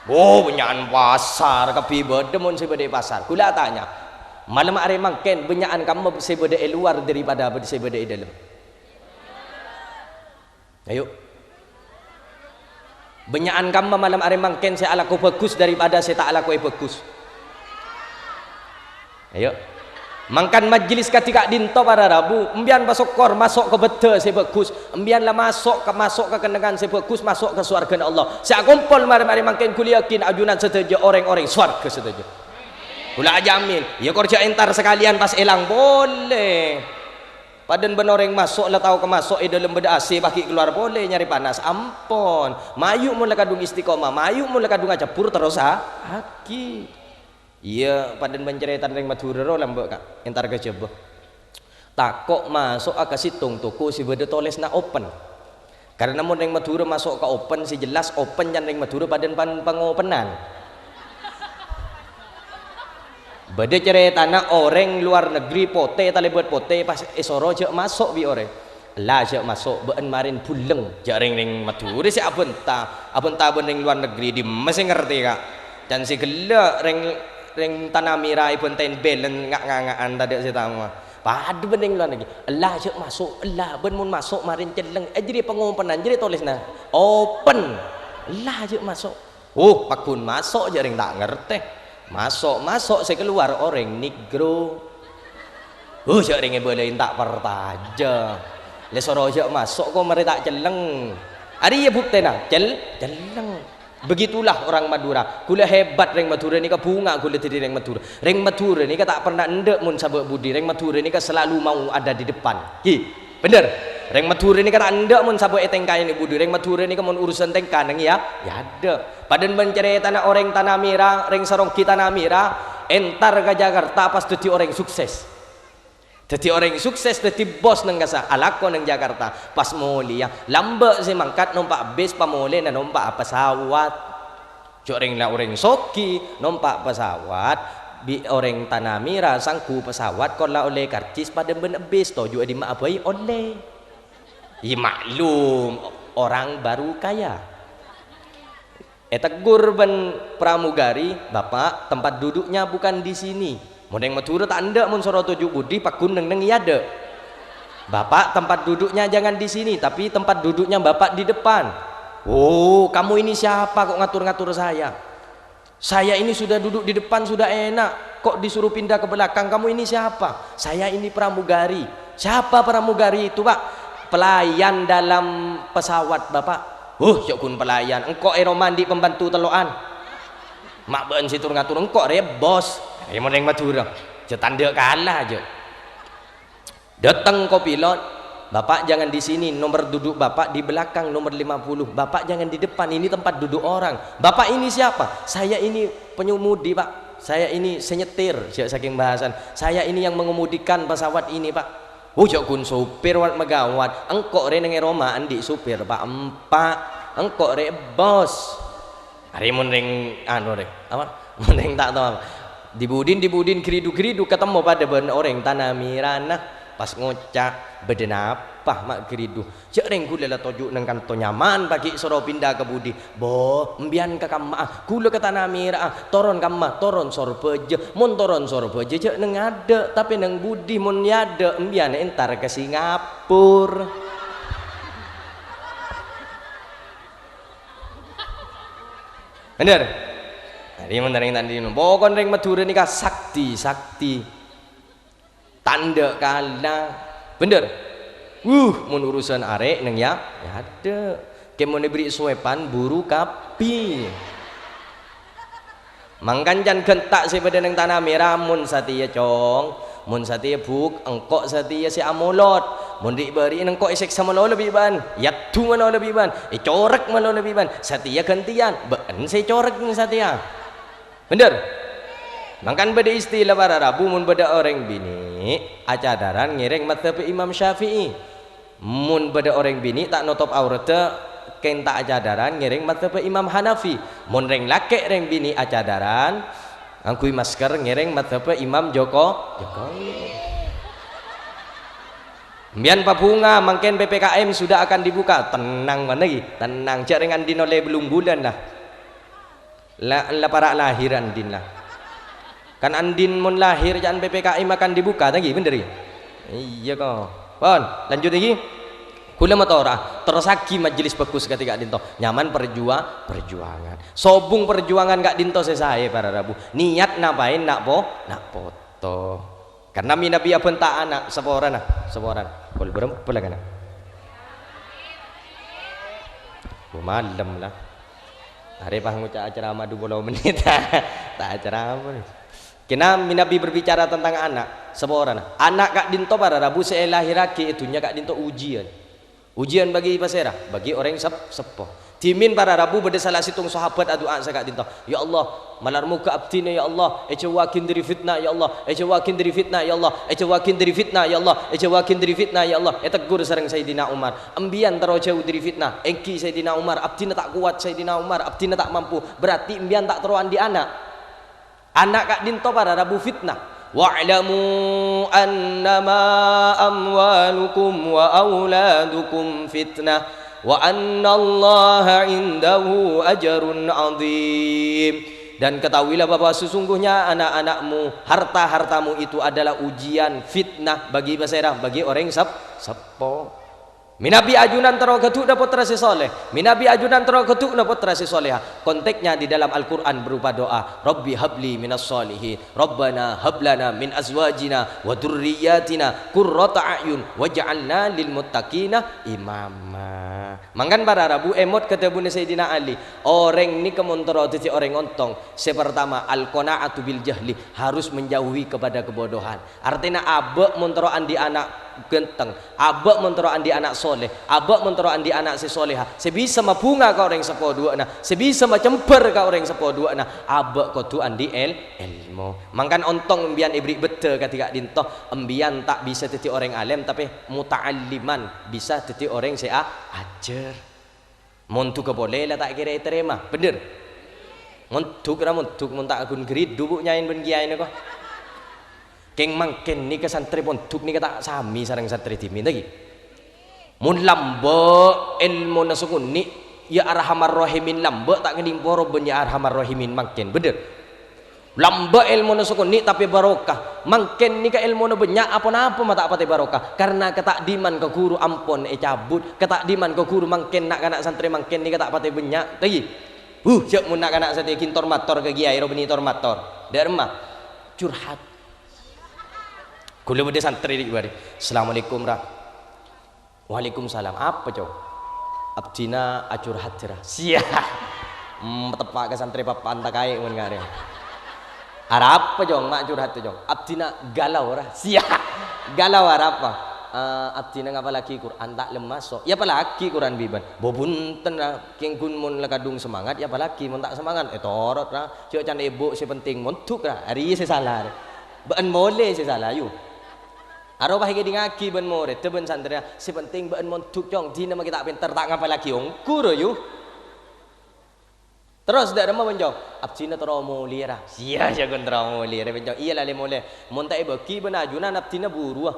Oh, bânnya'an pasar, kabbhi bâdâ mon sè bâdâ è pasar. Ghulâ atanya, malem arè mangkèn bânnya'an kamma sè bâdâ è lowar daripada bâd-, sè bâdâ è dâlem? Ayo. Bânnya'an kamma malem arè mangkèn sè alako bhâghus daripada sè ta' alakoè bhâghus? Ayo. Mangkana majlis kadhi ka'dinto para rabu, embiyan pasokkor maso' ka bâddhâ sè bhâghus, embiyan la maso' ka, maso' ka kennengngan sè bhâghus, maso' ka sowarghâna Allah. Sè akompol marè-marè mangkèn ghulâ yakin ajunan sadhâjâ orèng-orèng sowarghâ sadhâjâ. Ghulâ ajamin, ya kor jhâ' entar sakalèyan pas èlang polè. Padâna bân orèng maso' la tao ka maso' è dâlem bâdâ A C pas ghi' kalowar polè nyarè panas, ampon. Mayu' mon la kadhung istiqomah, mayu' mon la kadhung acabbhur terros a-, aghi. Iyâ, padâna bân carètana rèng Madhurâ ro lambâ', Ka', entar ka Jhâbâ. Tako' maso'a ka sèttong toko sè bâdâ tolèsanna open. Karna mon rèng Madhurâ maso' ka open, sè jelas open can rèng Madhurâ padâna pan-, pangopenan. Bâdâ carètana orèng lowar negri potè, talèbât potè, pas èsoro jhâ' maso' bi' orèng. Ella jhâ' maso', bâ'na marèn buleng, jhâ' rèng-rèng Madhurâ sè abhânta, abhânta bân rèng lowar negri, dimma sè ngartè, Ka'? Can sè ghellâ' rèng, rèng Tanah Merah èbhântaè belen nga'-nganga'an tadâ' sè tao. Padâ bân rèng lowar negri. Ella jhâ' maso', ella bân mon maso' marèn celleng, eh, jârèya pangopenan, jârèya tolèsanna open. Ella jhâ' maso'. Oh, paggun maso' jhâ' rèng ta' ngartè. Maso', maso' sè kalowar orèng negro. Huh, jhâ' rèng èbâlâi ta' partajâ. Lè soro jhâ' maso' ko' marè ta' celleng. Arèya buktèna, cel-, celleng. Begitulah orang Madura. Ghulâ hebat rèng Madhurâ nèka, bhunga ghulâ dhâddhi rèng Madhurâ. Rèng Madhurâ nèka ta' pernah endâ' mon sabâ' budi. Rèng Madhurâ nèka selalu mau ada di depan. Ghi, bhender. Rèng Madhurâ nèka ta' endâ' mon sabâ' ètèngkaè nèng budi. Rèng Madhurâ nèka mon urusan tèngka nèng ya, ya adâ'. Padâ bân carètana orèng Tanah Merah, rèng Saronggi Tanah Merah, entar ka Jakarta pas dhâddhi orèng sukses. Dhâddhi orèng sukses, dhâddhi bos nèng kasa-, alako nèng Jakarta. Pas molèya, lambâ' sè mangkat nompa' bis, pamolèna nompa' pesawat. Jhâ' rèng la orèng soghi nompa' pesawat, bi' orèng Tanah Merah sangghu pesawat, kor la ollè karcis padâ bân bis, toju' è dimma'a bhâi ollè. Iyâ maklum, orang baru kaya. Èteggur bân pramugari, "Bapak, tempat duduknya bukan di sini." Mon rèng Madhurâ ta' endâ' mon soro toju' budi, paggun nèng-nèng è adâ'. "Bapak, tempat duduknya jangan di sini, tapi tempat duduknya Bapak di depan." "Oh, kamu ini siapa kok ngatur-ngatur saya? Saya ini sudah duduk di depan, sudah enak, kok disuruh pindah ke belakang? Kamu ini siapa?" "Saya ini pramugari." "Siapa pramugari itu, Pak?" "Pelayan dalam pesawat, Bapak." "Huh, jhâ' ghun pelayan, engko' è roma andi' pembantu tello'an. Ma' bâ'na sè tur-ngatur, engko' rè bos." Iyâ mon rèng Madhurâ, jhâ' ta' endâ' kala, jhâ'. Datang kopilot, "Bapak jangan di sini, nomor duduk Bapak di belakang, nomor lima puluh. Bapak jangan di depan, ini tempat duduk orang." "Bapak ini siapa?" "Saya ini pengemudi, Pak. Saya ini sè nyetir," jhâ' sakèng bhâsana. "Saya ini yang mengemudikan pesawat ini, Pak." "Oh, jhâ' ghun sopir, wat magawat. Engko' rè nèng è roma andi' sopir, Pak, empa'. Engko' rè bos." Arè mon rèng, anu, rè, apa? Mon rèng ta' tao apa. Di-budin, di-budin, gridhu-gridhu, katemmo padâ bân orèng Tanah Merahna. Pas ngoca', "Bâdâ napa ma' gridhu?" "Jhâ' rèng ghulâ la toju' nèng kanto nyaman, paghi' soro pinda ka budi?" "Bo, embiyân ka kamma'a?" "Ghulâ ka Tanah Merah'a." "Toron kamma?" "Toron Sorbhâjâ." "Mon toron Sorbhâjâ, jhâ' nèng adâ', tapè nèng budi mon è adâ', embiyân èntar ka Singapura." Bhender? Jadi, mon rèng ta' andi' pokon rèng Madhurâ nèka sakti-sakti. Ta' endâ' kala. Bhender? Wuh, mon urusan arè' nèng ya, ya adâ'. Kè mon èberri' sowepan, buru kabbhi. Mangkana can ghânta' sè bâdâ nèng Tanah Merah, mon satèya, Cong, mon satèya, Buk, engko' satèya sè amolot. Mon ri'-bâri'na engko' èsèksa malolo bi' bâ'na, èaddu malolo bi' bâ'na, ècorèk malolo bi' bâ'na. Satèya ghântèyan, bâ'na sè ècorèk satèya. Bhender? Mangkana bâdâ istilah para rabu, mon bâdâ orèng binè' acadhârân ngèrèng madzhab Imam Syafi'i. Mon bâdâ orèng binè' ta' notop auratta, kèng ta' acadhârân ngèrèng madzhab Imam Hanafi. Mon rèng lakè' rèng binè' acadhârân, ngangghuy masker ngèrèng madzhab Imam Joko-, Jokowi. Embiyân pabhunga, mangkèn P P K M sudah akan dibuka. Tenang manè, ghi. Tenang. Jhâ' rèng andi' nolè bellung bulân, la. La, la para' lahir andi'na la. Kan andi'na mon lahir ca'na P P K M akan dibuka, ta' ghi, bhender ghi? Iyâ, ko. Pon, lanjut ghi. Ghulâ matora, terrosaghi majelis bhâghus kadhi ka'dinto. Nyaman perjua-, perjuangan. Sobung perjuangan ka'dinto sè saè, para rabu. Niat napaè na' po-, na' poto. Karna mènabi abhânta ana', saporana, saporana. Pokol bârâmpa la kana? Oh, malem la. Arè pas ngoca' acara ma' dupolo mennit. Ta' acara apa ni? Kèng mènabi berbicara tentang ana', saporana. Ana' ka'dinto para rabu sè èlahèrraghi è dhunnya ka'dinto ujian. Ujian bagi pasèra? Bagi orèng sep-, seppo. Dhimèn para rabu bâdâ sala sèttong sahabat adu'a saka'dinto, "Ya Allah, malar moghâ abdhina, ya Allah, èjâuwâghi dhâri fitnah, ya Allah, èjâuwâghi dhâri fitnah, ya Allah, èjâuwâghi dhâri fitnah, ya Allah, èjâuwâghi dhâri fitnah, ya Allah." Èteggur sareng Sayyidina Umar, "Embiyân terro jâu dhâri fitnah." "Èngghi, Sayyidina Umar, abdhina ta' kowat, Sayyidina Umar, abdhina ta' mampu." "Berarti embiyân ta' terro andi' ana'?" Ana' ka'dinto para rabu fitnah. "Wa'lamu annama amwalukum wa auladukum fitnah, wa annallaha indahu ajrun azim." Dan ketahuilah bahwa sesungguhnya anak-anakmu, harta-hartamu itu adalah ujian, fitnah bagi pasèra? Bagi orèng sep-, seppo. Mènabi ajunan terro ghâdhuwâ pottra sè soleh, mènabi ajunan terro ghâdhuwâ pottra sè soleha. Konteksnya di dalam Al-Quran berupa doa, "Rabbi habli minas solihin, Rabbana hablana min azwajina wa dzurriyyatina qurrata a'yun waj'alna lil muttaqina imama." Mangkana para rabu èmot ka dhâbuna Sayyidina Ali, orèng nèka mon terro dhâddhi orèng ontong, sè partama, al-qana'atu bil jahli, harus menjauhi kepada kebodohan. Artèna abâ' mon terro andi' ana' ghânteng, abâ' mon terro andi' ana' soleh, abâ' mon terro andi' ana' sè soleha, sè bisa mabhunga ka orèng seppo duwâ'na, sè bisa macembhâr ka orèng seppo duwâ'na, abâ' kodhu andi' èl-, èlmo. Mangkana ontong embiyan èbherri' bhâdhâ kadhi ka'dinto, embiyan ta' bisa dhâddhi orèng alèm, tapè muta'alliman, bisa dhâddhi orèng sè a-, ajhâr. Mondughâ polè la ta' kèra ètarèma, bhender? Mondhuk ra mondhuk, mon ta' ghun ghâridhu, Bu', nyaèn bân kiyaèna, ko. Kèng mangkèn nèka santrè pondhuk nèka ta' samè sareng santrè dhimèn, ta' ghi? Mon lambâ' èlmona sakonè', Ya Arhamar Rahimin lambâ' ta' kènèng poro bân Ya Arhamar Rahimin mangkèn, bhender? Lambâ' èlmona sakonè' tapè barokah. Mangkèn nèka èlmona bânnya', aponapa ma' ta' patè barokah? Karna kata'diman ka ghuru ampon ècabut. Kata'diman ka ghuru mangkèn, na'-kana' santrè mangkèn nèka ta' patè bânnya'. Tèyè. Huh, jhâ' mon na'-kana' satèya ghi' tor-mator ka kiyaè, ro bânnè tor-mator. Dâ' remma? Curhat. Ghulâ bâdâ santrè ri' bâri'. "Assalamualaikum, Ra." "Waalaikumsalam. Apa, Cong?" "Abdhina acurhat, Ra." Siya. Hmm, teppa' ka santrè pappa'an ta' kaè mon ngarè. "Arapa, Cong, ma' curhat, Cong?" "Abdhina galau, Ra." Siya. "Galau arapa?" "Eh, abdhina ngapallaghi Qur'an ta' lem maso'." "Èapallaghi Qur'an bi' bân." "Bo bhunten, Ra. Kèng ghun mon la kadhung semangat, èapallaghi mon ta' semangat." "Ètorot, Ra. Jhâ' can èbhu' sè penting mondhuk, Ra." Arèya sè sala, Ra. Bâ'ân molè sè sala, yu. Arowa èkèdingngaghi bân morèdda bân santrèna, sè penting bâ'ân mondhuk, Cong, dina makè ta' pènter, ta' ngapallaghi ongghu, ro, yu. Terros dâ' remma bân, Cong? Abdhina terro molèya, Ra. Siya, siya ghun terro molèya, Ra, bân, Cong. Iyâ, la lè molè. Mon ta' èbâghi bân ajunan abdhina buruwâ.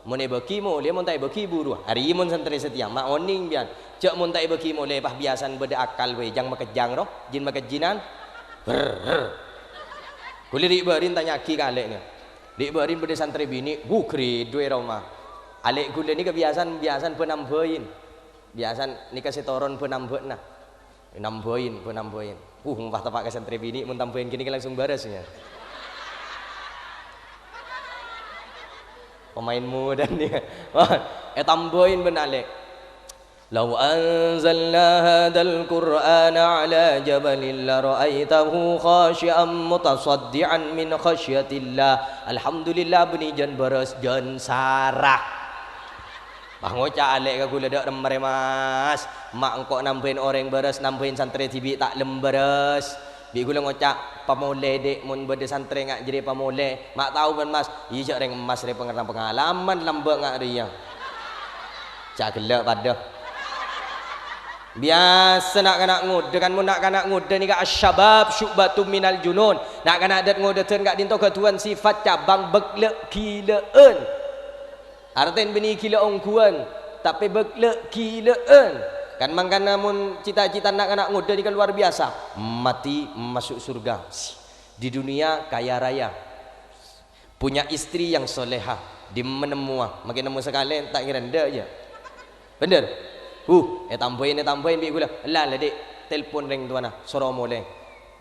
Mon èbâghi molè, mon ta' èbâghi buruwâ. Arèya mon santrè satèya, ma' onèng, biyân. Jhâ' mon ta' èbâghi molè, pas biyasana bâdâ akal bhâi, jhâng makejjhâng, ro. Jin makejjhinan. Brr, brr. Ghulâ ri'-bâri' tanya'aghi ka alè'na. Ri'-bâri' bâdâ santrè binè', wuh, ghâridhu è roma. Alè' ghulâ nèka biyasana, biyasana bân ambâin. Biyasana nèka sè toron bân ambâ'na. Nambâin, bân nambâin. Wuh, mon pas teppa' ka santrè binè', mon tambâin ghânèka langsung bârâs, ya. Pemain muda nih. Wah, ètambâin bân alè'. "Lau anzalna hadzal Qur'ana 'ala jabalin lara'aitahu khasyi'an mutasaddi'an min khasyatillah." Alhamdulillah, bânnè jân bârâs, jân sara. Pas ngoca' alè' ka ghulâ, "Dâ' remma rè, Mas. Ma' engko' nambâin orèng bârâs, nambâin santrè dhibi' ta' lem bârâs." Bi' ghulâ ngoca', "Pamolè, Dhi', mon bâdâ santrè nga' jârèya pamolè." "Ma' tao bân, Mas." "Iyâ, jhâ' rèng emmas rè pangalaman lambâ' nga' rèya." Ca' ghellâ' padâ. Biyasa na'-kana' ngodâ, kan mon na'-kana' ngodâ nèka, "Asy-syabab syu'batun minal junun." Na'-kana' dât-ngodâdhân ka'dinto ghâdhuwân sifat cabang bâk-, ghilâ'ân. Artèna bânnè ghilâ ongghuwân, tapè bâk-, ghilâ'ân. Kan mangkana mon cita-cita na'-kana' ngodâ nèka luar biasa, mati masuk surga. Di dunia kaya raya, punya istri yang soleha, dimma nemmowa, makè nemmo sakalè ta' ngèra endâ', ya. Bhender? Huh, ètambâin, ètambâin bi' ghulâ. "Ella, ella, Dhi', telpon rèng towana, soro molè."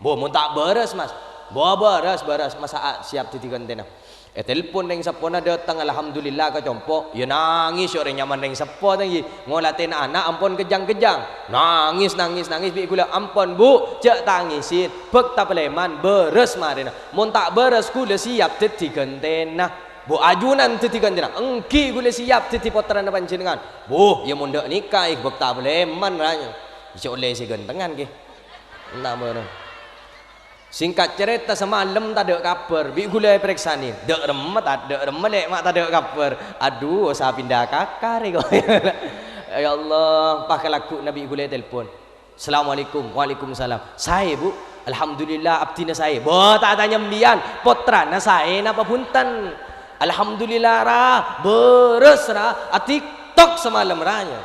"Bo, mon ta' bârâs, Mas." "Bo, bârâs, bârâs, masa'a siap dhâddhi ghântèna." Ètelpon rèng seppona dâteng, alhamdulillah, ka compo'. Yâ nangès, yâ orèng nyamana rèng seppo, ta' ènggi. Ngolatè na'-ana' ampon kejjhâng-kejjhâng. Nangès, nangès, nangès, bi' ghulâ, "Ampon, Bu', jhâ' tangèsè. Bâkta palèman, bârâs marèna. Mon ta' bârâs, ghulâ siap dhâddhi ghântèna." "Bu', ajunan dhâddhi ghântèna?" "Ènggi, ghulâ siap dhâddhi pottrana panjhennengngan." "Bu', yâ mon dâ' nèka, è, bâkta palèman, ra, yâ. Bisa ollè sè ghântengan, ghi." Enna' bârâ. Singkat cerita, samalem tadâ' kabhâr, bi' ghulâ èparèksanè. Dâ' remma ta-, dâ' remma, Lè', ma' tadâ' kabhâr. Adhu, osa pinda kaka rè, ko. Ya Allah, pas kalagghuna bi' ghulâ ètelpon. "Assalamualaikum." "Waalaikumsalam." "Saè, Bu'?" "Alhamdulillah, abdhina saè." "Bo, ta' atanya embiyan, pottrana saè napa bhunten?" "Alhamdulillah, ra, bârâs, ra, a-TikTok samalem, ra, yâ."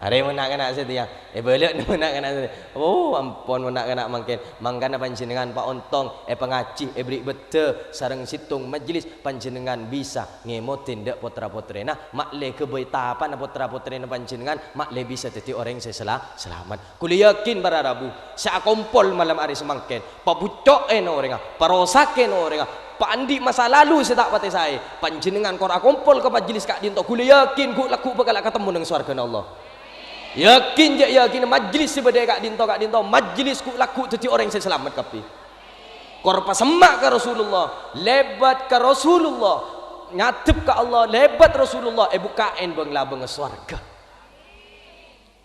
Arè mon na'-kana' satèya, èbâlâ'na mon na'-kana' satèya. Oh, ampon mon na'-kana' mangkèn. Mangkana panjhennengngan paontong, èpangajhi, èberri' bhâddhâ, sareng sèttong majlis, panjhennengngan bisa ngèmodhi dâ' potra-potrèna, ma'lè ghâbây tapana potra-potrèna panjhennengngan, ma'lè bisa dhâddhi orèng sè sela-, salamet. Kaulâ yakin para rabu, sè akompol malem arè samangkèn, pabucco'è orèngnga, parosakè orèngnga, pa andi' masa lalu sè ta' patè saè, panjhennengngan kor akompol ka majlis ka'dinto, kaulâ yakin ghu'-, lagghu' bhâkal akatemmo neng sowarghâna Allah. Yakin, jhâ' yakin, majlis sè bâdâ è ka'dinto, ka'dinto, majlis ghu'-, lagghu' dhâddhi orèng sè salamet kabbhi. Kor pasemma' ka Rasulullah, lèbât ka Rasulullah, ngadhep ka Allah, lèbât Rasulullah, èbukka'è bâng-labângnga sowarghâ.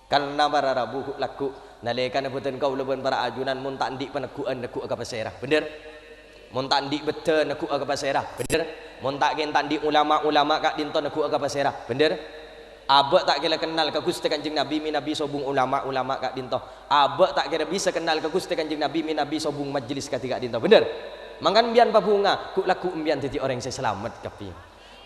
Karna para rabu ghu'-, lagghu', nalèkana bhâdhân kaulâ bân para ajunan mon ta' andi' paneggu'ân, neggu'â ka pasèra, bhender? Mon ta' andi' bhâddhâ, neggu'â ka pasèra, bhender? Mon ta' kèng ta' andi' ulama-ulama ka'dinto, neggu'â ka pasèra, bhender? Abâ' ta' kèra kennal ka Ghustè Kanjeng Nabi, mènabi sobung ulama-ulama ka'dinto. Abâ' ta' kèra bisa kennal ka Ghustè Kanjeng Nabi, mènabi sobung majlis kadhi ka'dinto, bhender? Mangkana empèyan pabhunga, ghu'-, lagghu' empèyan dhâddhi orèng sè salamet kabbhi.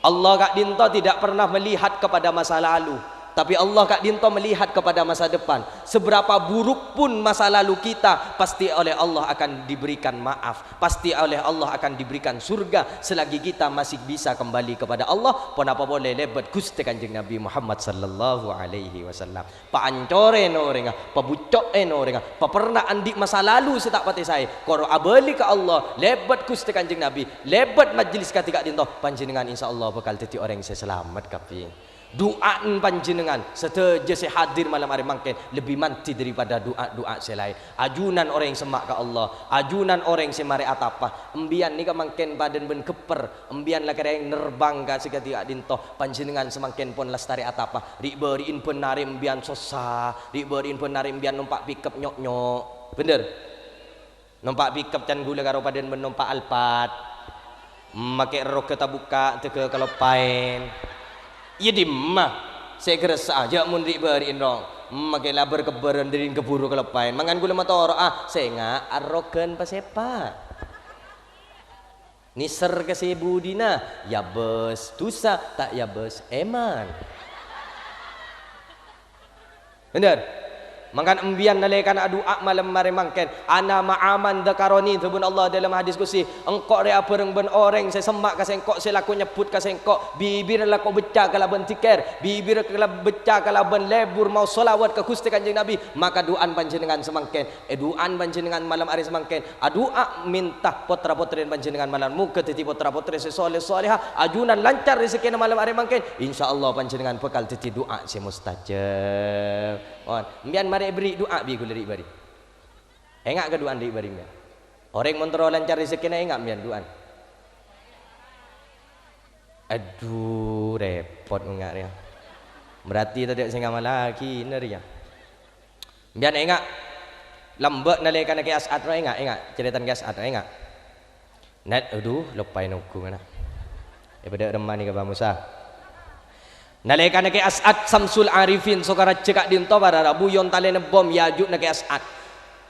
Allah ka'dinto tidak pernah melihat kepada masa lalu, tapi Allah ka'dinto melihat kepada masa depan. Seberapa buruk pun masa lalu kita, pasti oleh Allah akan diberikan maaf, pasti oleh Allah akan diberikan surga selagi kita masih bisa kembali kepada Allah, ponapa polè lèbât Ghustè Kanjeng Nabi Muhammad sallallahu alaihi wasallam. Paancorè orèngnga, pabucco'è orèngnga, paperna andi' masa lalu sè ta' patè saè, kor abâli ka Allah, lèbât Ghustè Kanjeng Nabi, lèbât majlis kadhi ka'dinto, panjhennengngan insyaallah bhâkal dhâddhi orèng sè salamet kabbhi. Du'a'an panjhennengngan, sadhâjâ sè hadir malem arè mangkèn, lebbi mandhi daripada du'a-du'a sè laèn. Ajunan orèng semma' ka Allah, ajunan orèng sè marè atapa. Empèyan nèka mangkèn padâna bân ghepper, empèyan la kèrèng nerbang ka sè kadhi ka'dinto, panjhennengngan samangkèn pon lastarè atapa. Ri'-bâri'in bân narè empèyan sossa, ri'-bâri'in bân narè empèyan nompa' pickup nyo'-nyo'. Bhender? Nompa' pickup can ghulâ karo padâna bân nompa' Alphard. Makè' rogâ tabukka', dâgâ kaloppaèn. Iyâ dimma sè èkarassa, jhâ' mon ri'-bâri'in, rong. Makè' la bâr-kebbârân dâri ghâburu kaloppaèn. Mangkana ghulâ matoro'a, sènga' arrogân pasèpa'. Nèser ka sè budina, èabâs dusa, ta' èabâs èman. Bhender? Mangkana empèyan nalèkana adu'a malem arè mangkèn, "Ana ma'a man dzakarani," dhâbuna Allah dâlem hadis qudsi, "Engko' rè abhâreng bân orèng sè semma' ka Sèngko', sè lako nyebbhut ka Sèngko', bibirra lako becca kalabân dzikir, bibirra kala-, becca kalabân lebur maos shalawat ka Ghustè Kanjeng Nabi, maka du'an panjhennengngan samangkèn." È du'an panjhennengngan malem arè samangkèn, adu'a mènta potra-potrèna panjhennengngan malem moghâ dhâddhi potra-potrè sè sholeh sholehah, ajunan lancar rezekkèna malem arè mangkèn, insyaallah panjhennengngan bhâkal dhâddhi du'a sè mustajab. Mon, empèyan marè èberri' du'a bi' ghulâ ri'-bâri'. Enga' ka du'an ri'-bâri' empèyan. Orèng mon terro lancar rezekkèna enga' empèyan du'an. Adhu, rèpot enga' rèya. Berarti tadâ' sè ngamallaghi, nèr ya. Empèyan enga', lambâ' nalèkana Kè As'ad ro enga', enga', carètana Kè As'ad ro enga'. Nèt, adhu, loppaè nongghung ana'. È padâ remma nèka, Pak Musa. Nalèkana Kè As'ad Samsul Arifin Sokaraja ka'dinto para rabu èyontalèna bom è aju'na Kè As'ad.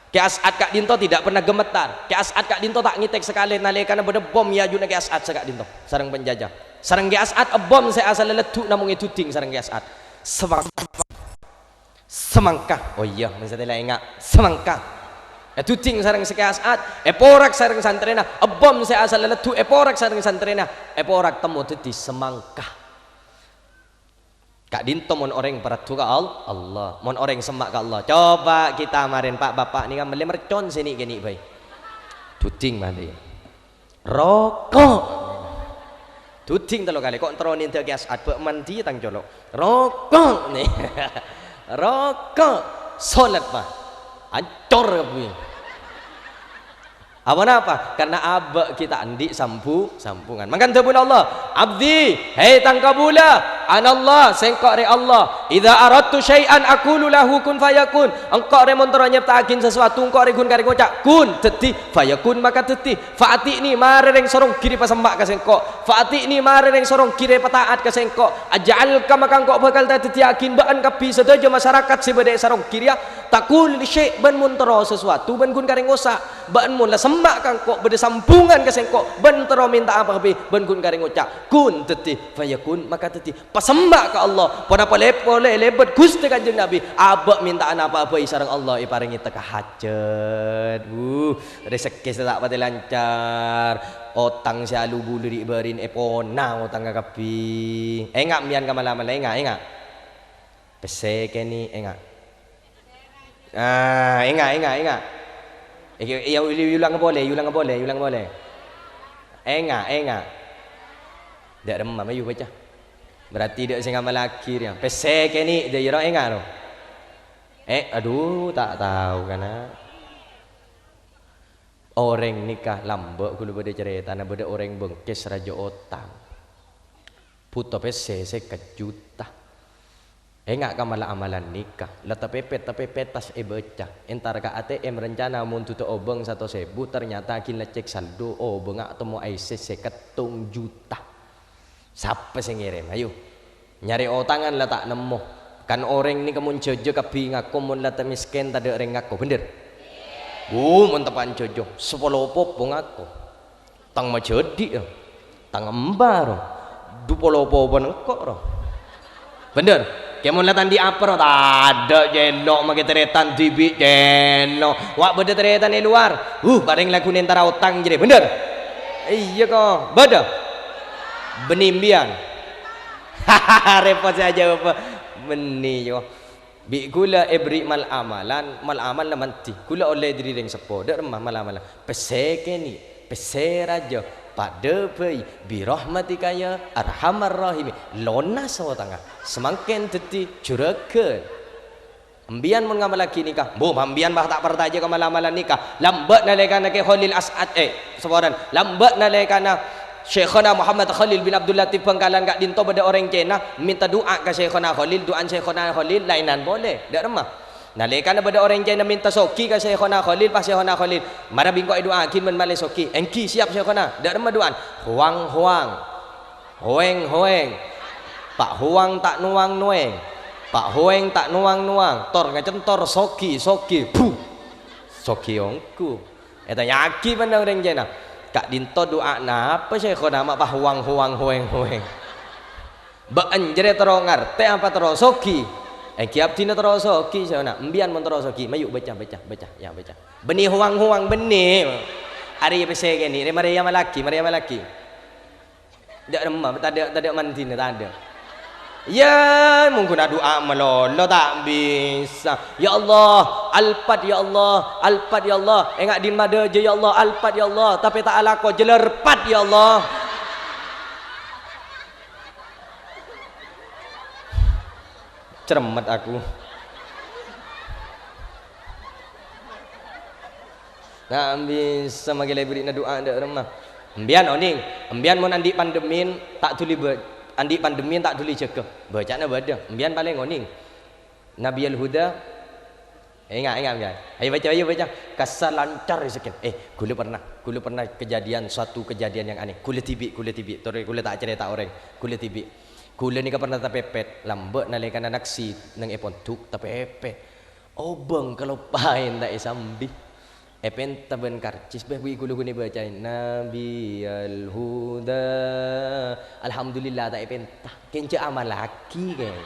Kè As'ad ka'dinto tidak pernah gemetar. Kè As'ad ka'dinto ta' ngètèk sakalè nalèkana bâdâ bom è aju'na Kè As'ad saka'dinto sareng panjajah. Sareng Kè As'ad, bom sè asalla leddhu' namong èdhudhing sareng Kè As'ad. Semang-, semangka. Oh iyâ, mon satèya la enga'. Semangka. Èdhudhing sareng Kè As'ad, èporak sareng santrèna, bom sè asalla leddhu' èporak sareng santrèna, èporak temmo dhâddhi semangka. Ka'dinto mon orèng paraddhu ka Al-, Allah, mon orèng semma' ka Allah. Coba kita marèn, Pak, Bapak nèka mellè mercon sè nè'-kènè' bhâi. Dhudhing malè. Roko'. Dhudhing tello kalè, ko' terro nèndhâ Kè As'ad, bâ' mandhi tang colo'. Roko', nè. Roko'. Solat, Pak. Ancor kabbhi. Aponapa? Karna abâ' ghi' ta' andi' sambu-, sambungan. Mangkana dhâbuna Allah, "Abdi, he tang kabulâ, anallah, sèngko' rè Allah. Idza aradtu syai'an aqulu lahu kun fayakun." Engko' rè mon terro nyèpta'aghin sasuwatu, engko' rè ghun karè ngoca', "Kun, dhâddhi, fayakun, maka dhâddhi." "Fa'ati'ni, marè rèng sorong ghirè pasemma' ka sèngko'. Fa'ati'ni, marè rèng sorong ghirè pata'at ka sèngko'. Aj'alka, maka engko' bhâkal tadhâddhiyâghin bâ'ân kabbhi sadhâjâ masarakat sè bâdâ è sorong ghirèya. Taqulu li syai', bân mon terro sasuwatu, bân ghun karè ngoca'. Bâ'ân mon la semma' ka engko', bâdâ sambungan ka sèngko', bân terro mènta apa kabbhi, bân ghun karè ngoca', 'Kun, dhâddhi, fayakun, maka dhâddhi.'" Sembâ ka Allah, ponapa lè-, polè lèbât Ghustè Kanjeng Nabi, abâ' mènta'a napa bhâi sareng Allah èparèngè tekka hajhât. Wuh, rejhekkè sè ta' patè lancar, otang sè alu-bulu ri'-bâri'na èpona otangnga kabbhi. Enga' mèyan ka mala-mala, enga', enga'. Pèssè kènè', enga'. Ah, enga', enga', enga'. Èyulang polè, èyulang polè, èyulang polè. Enga', enga'. Dâ' remma, mayu bâca. Berarti dâ' sè ngamallaghi rèya. Pèssè kènè', dâ' iyâ ro, enga' ro. Eh, aduh, ta' tao, kana'. Orèng nèka lambâ' ghulâ bâdâ carètana, bâdâ orèng bengkes rajâ otang. Bhuto pèssè sèket juta. Enga' ka mala-amalan nèka, la tapèpèt, tapèpèt tas èbâca. Entar ka A T M rencana mon duta obâng satos èbu, ternyata ghi' la cèk saldo, obângnga temmo aèssè sèket tong juta. Sapa sè ngèrèm? Ayo. Nyarè otangan la ta' nemmo. Kan orèng nèka mon jhâjâ kabbhi ngako, mon la ta' mèskèn tadâ' rèng ngako, bhender? Bu, mon teppa'an jhâjâ, sapolo popo ngako. Tang majhâdhi', ya. Tang emba, ro. Dupolo popo nengko', ro. Bhender? Kè mon la ta' andi' apa, ro? Tadâ', cèlo', makè tarètan dhibi', cèlo'. Wa' bâdâ tarètan è lowar. Huh, parèng lagghu nèntara otang, jârèya. Bhender? Iyâ, ko. Bâdâ? Bânnè embiyan. Rèpot sè ajâwâbbhâ. Bânnè, yo. Bi' ghulâ èberri' mal-amalan, mal-amalan mandhi. Ghulâ ollè dhâri rèng seppo, dâ' remma mal-amalan. Pèssè kènè', pèssè rajâ, padâ bhâi, bi rahmatika ya arhamar rahimin. Lonas otangnga, samangkèn dhâddhi jurâghân. Embiyan mon ngamallaghi nèka, mbuh, embiyan, bah, ta' parcajâ ka mal-amalan nèka. Lambâ' nalèkana Kè Kholil As'ad, eh, saporana. Lambâ' nalèkana Syaikhona Muhammad Khalil bin Abdul Latif Bangkalan ka'dinto bâdâ orèng Cèna mènta du'a ka Syaikhona Khalil, du'ana Syaikhona Khalil laènan polè, dâ' remma. Nalèkana bâdâ orèng Cèna mènta sogi ka Syaikhona Khalil, pas Syaikhona Khalil, "Mara bi' engko' èdu'aaghi bân malè sogi." "Èngghi, siap, Syaikhona." Dâ' remma du'ana? "Huwang-huwang. Hoèng-hoèng. Pa' huwang ta' nowang-nowèng. Pa' hoèng ta' nowang-nowang. Tor ngacentor, sogi, sogi. Buh! Sogi ongghu." Ètanya'aghi bân orèng Cèna, "Ka'dinto du'a napa, Syaikhona, ma' pa' huwang-huwang, hoèng-hoèng?" "Bâ'na jârèya terro ngartè apa terro sogi?" "Èngghi abdhina terro sogi, Syaikhona." "Embiyan mon terro sogi, mayu bâca, bâca, bâca, ya, bâca." "Bânnè huwang-huwang, bânnè." Arèya pèssè kènè', rè marè èamallaghi, marè èamallaghi. Dâ' remma, tadâ', tadâ' mandhina, tadâ'. Ya, mongghu na du'a malolo ta' bisa. "Ya Allah, alpat, ya Allah, alpat, ya Allah. Enga' dimma dâjâ, ya Allah, alpat, ya Allah. Tapè ta' alako, jâlârpat, ya Allah." Cermet aku. Nah, bisa makè la èberri'na du'a dâ' remma. Embiyan onèng, embiyan mon andi' pandemi ta' dhuli bâ-, andi' pandemi ta' dhuli jâgâ. Bâcana bâdâ, embiyan palèng onèng. Nabiyal Huda, enga', enga', embiyan. Ayo bâca, ayo bâca. Kassa lancar rejhekkèna. Eh, ghulâ pernah, ghulâ pernah kejadian, suatu kejadian yang aneh. Ghulâ dhibi', ghulâ dhibi'. Torè ghulâ ta' carèta orèng. Ghulâ dhibi'. Ghulâ nèka pernah tapèpèt, lambâ' nalèkana naksi neng è pondhuk, tapèpèt. Obâng kaloppaèn ta' èsambi. Èpènta bân karcis, bâh, bi' ghulâ ghun èbâcaè, "Nabiyal Huda." Alhamdulillah, ta' èpènta. Kèng jâ' amallaghi, kèng.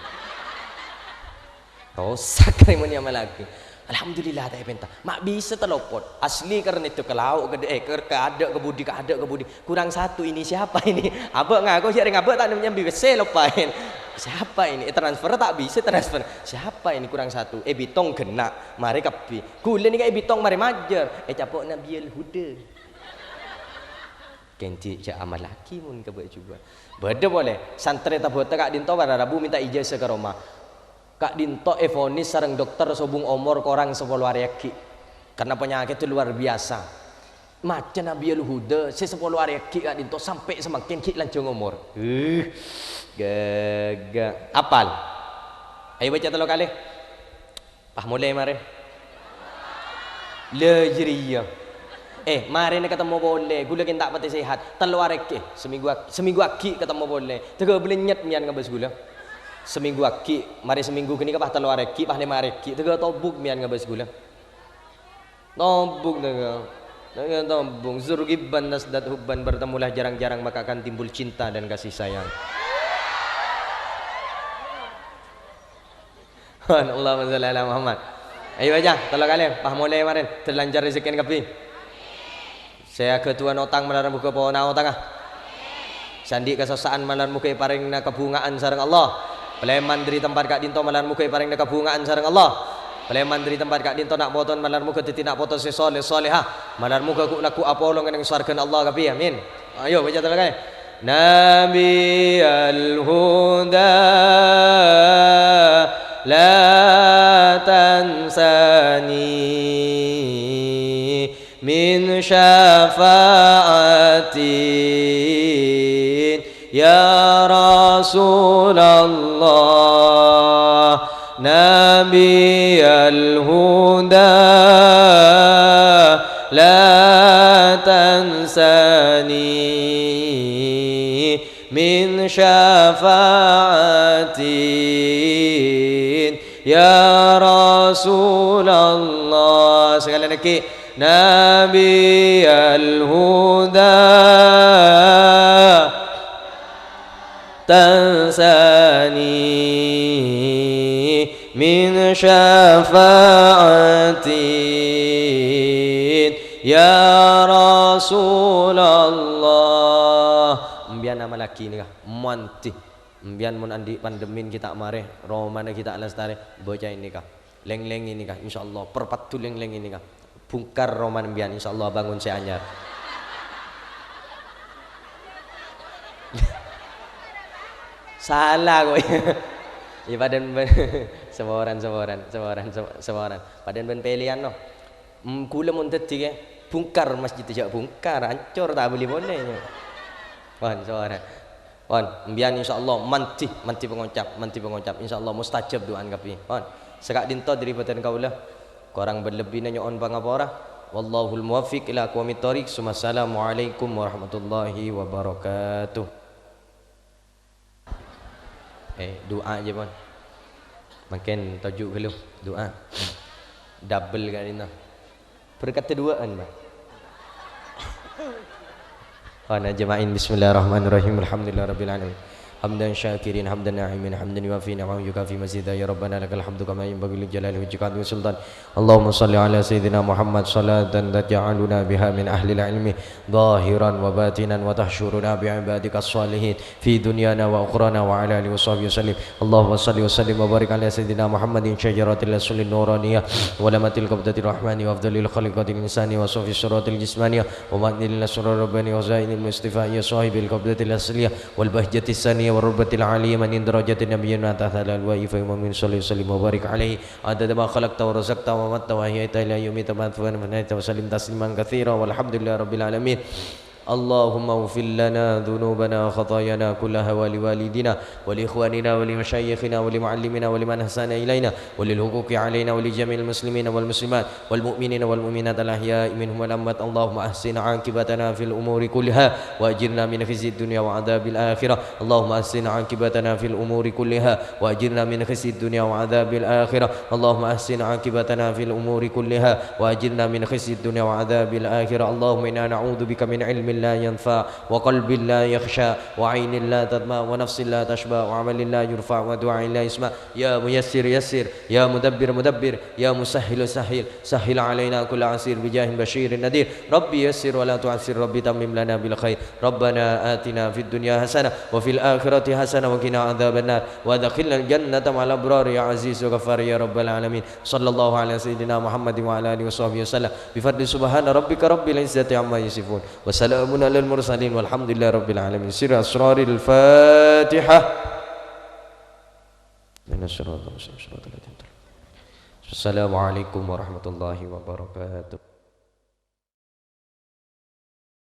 Rosak rè mon èamallaghi. Alhamdulillah, ta' èpènta. Ma' bisa talopot. Asli karna èdhâ ka lao', ka dâ-, eh, ka, ka adâ', ka budi, ka adâ', ka budi. Kurang satu ini, siapa ini? Abâ' ngako, sè rèng abâ' ta' nyambi, wes, sè loppaèn. Siapa ini? Eh, transfer ta' bisa transfer. Siapa ini kurang satu? Eh, bitong genna', marè kabbhi. Ghulâ nèka eh, bitong marè majâr. Eh, capo' Nabiyul Huda. Kèng jâ' amallaghi mon ka bâ' jubâ'. Bâdâ polè, santrè tabhâta ka'dinto para rabu mènta ijazah ka roma. Ka'dinto èvonis sareng dokter sobung omor korang sapolo arè aghi'. Karna panyakèdda luar biasa. Maca Nabiyul Huda sè sapolo arè aghi' ka'dinto sampè' samangkèn ghi' lanjhâng omor. Uh, ghâghâ. Apal? Ayo baca tello kalè. Pas molè marè. La jârèya. Eh, marèna katemmo polè, ghulâ kèng ta' patè sehat. Tello arè aghi', eh, samènggu ag-, samènggu aghi' katemmo polè. Tèghâ bâlènyet mèyan ngabâs ghulâ. Samènggu aghi', marè samènggu ghânèka pas tello arè aghi', pas lèma arè aghi'. Tèghâ tobuk mèyan ngabâs ghulâ. Tobung, tobung. Tobung. Zur ghibban tazdad hubban, bertemulah jarang-jarang maka akan timbul cinta dan kasih sayang. Allahumma shalli ala Muhammad. Ayo baca, tello kalè, pas molè marèn, lancar rejekkèna kabbhi. Sè aghâdhuwân otang malar moghâ pona otangnga. Sè andi' kasossa'an malar moghâ èparèngana kabhunga'an sareng Allah. Palèman dhâri tempat ka'dinto malar moghâ èparèngana kabhunga'an sareng Allah. Palèman dhâri tempat ka'dinto na' potona malar moghâ dhâddhi na' poto sè soleh solehah. Malar moghâ ghu'-, lagghu' apolong è neng sowarghâna Allah kabbhi. Amin. Ayo, baca tello kalè. Nabiyal huda la tansani min syafa'atin ya Rasulullah. Nabiyal huda la tansani min syafa'atin ya Rasulullah. Sakalè lagghi', Nabiyal huda tansani min syafa'atin ya Rasulullah. Empèyan amallaghi nèka, mandhi. Empèyan mon andi' pandemmin ghi' ta' marè, romana ghi' ta' lastarè, bâca nèka. Lèng-lèngè nèka, insyaallah, parpaddhu lèng-lèngè nèka. Bhungkar romana empèyan, insyaallah bângon sè anyar. Sala kok. Iyâ, padâna bân-, saporana, saporana, saporana, sap-, saporana. Padâna bân pèlèyan, no. Em, kaulâ mon dhâddhi, kè, bhungkar masjid, jhâ' bhungkar, ancor, ta' abâli polè, iyâ. Pon, saporana. Pon, empèyan insyaallah mandhi, mandhi pangocap, mandhi pangocap. Insyaallah mustajab du'ana kabbhi. Pon, saka'dinto dhâri bhâdhân kaulâ. Korang bân lebbina nyo'on pangapora. Wallahul muwaffiq ila aqwamit thoriq. Tsummassalamualaikum warahmatullahi wabarakatuh. Eh, du'a jâ, pon. Mangkèn toju' ghâllu, du'a. Double ka'dinto. Berkat du'aan, Pak. Pon, ajma'in. Bismillahirrahmanirrahim. Alhamdulillahirabbil alamin. Hamdan syakirin, hamdan na'imin, hamdan yuwafi ni'amahu yukafi mazida. Ya Rabbana lakal hamdu kama yanbaghi li jalali wajhika wa 'azimi sultan. Allahumma shalli ala sayyidina Muhammad salatan taj'aluna biha min ahlil ilmi zahiran wa batinan wa tahsyuruna bi ibadika shalihin fi dunyana wa ukhrana wa ala alihi wa sahbihi wa sallim. Allahumma shalli wa sallim wa barik ala sayyidina Muhammadin syajaratil aslin nuraniyah wa lamatil qabdatir rahmani wa afdalil khaliqatil insani wa safi suratil jismaniyah wa ma'dinil asrar rabbani wa zainil mustafa ya sahibil qabdatil asliyah wal bahjatis saniyah wa rubbatil aliyah min darajatin nabiyyin wa tahta al-liwa'i fa imamin shalli wa sallim wa barik alaihi adada ma khalaqta wa razaqta wa amatta wa ahyaita ila yaumi tab'atsu wa fanaita wa sallim tasliman katsira walhamdulillahi rabbil alamin. Allahumma ighfir lana dzunubana wa khatayana kullaha wa liwalidina wa li ikhwanina wa li masyayikhina wa li muallimina wa liman ahsana ilaina wa lil huquqi alaina wa li jami'il muslimina wal muslimat wal mu'minina wal mu'minat al ahya'i minhum wal amwat. Allahumma ahsin aqibatana fil umuri kulliha wa ajirna min khizyid dunya wa adzabil akhirah. Allahumma ahsin aqibatana fil umuri kulliha wa ajirna min khizyid dunya wa adzabil akhirah. Allahumma ahsin aqibatana fil umuri kulliha wa ajirna min khizyid dunya wa adzabil akhirah. Allahumma inna na'udzubika min ilmin la yanfa' wa qalbin la yakhsha' wa 'ainin la tadma' wa nafsin la tashba' wa 'amalin la yurfa' wa du'a'in la yusma'. Ya Muyassir yassir, Ya Mudabbir mudabbir, Ya Musahhil sahhil, sahhil 'alaina kulla 'asir bi jahin basyirin nadhir. Rabbi yassir wa la tu'assir, Rabbi tammim lana bil khair. Rabbana atina fid dunya hasanah wa fil akhirati hasanah wa qina adzabannar. Wa adkhilnal jannata ma'al abrar ya aziz ya ghaffar ya rabbal alamin. Sallallahu ala sayyidina Muhammadin wa ala alihi wa sahbihi wa sallam. Bi fadli subhana rabbika rabbil izzati amma yasifun. Wa salamun alal mursalin walhamdulillahi rabbil alamin. Sirru asraril Fatihah. Ihdinas siratal mustaqim, siratal ladzina an'amta 'alaihim. Assalamualaikum warahmatullahi wabarakatuh.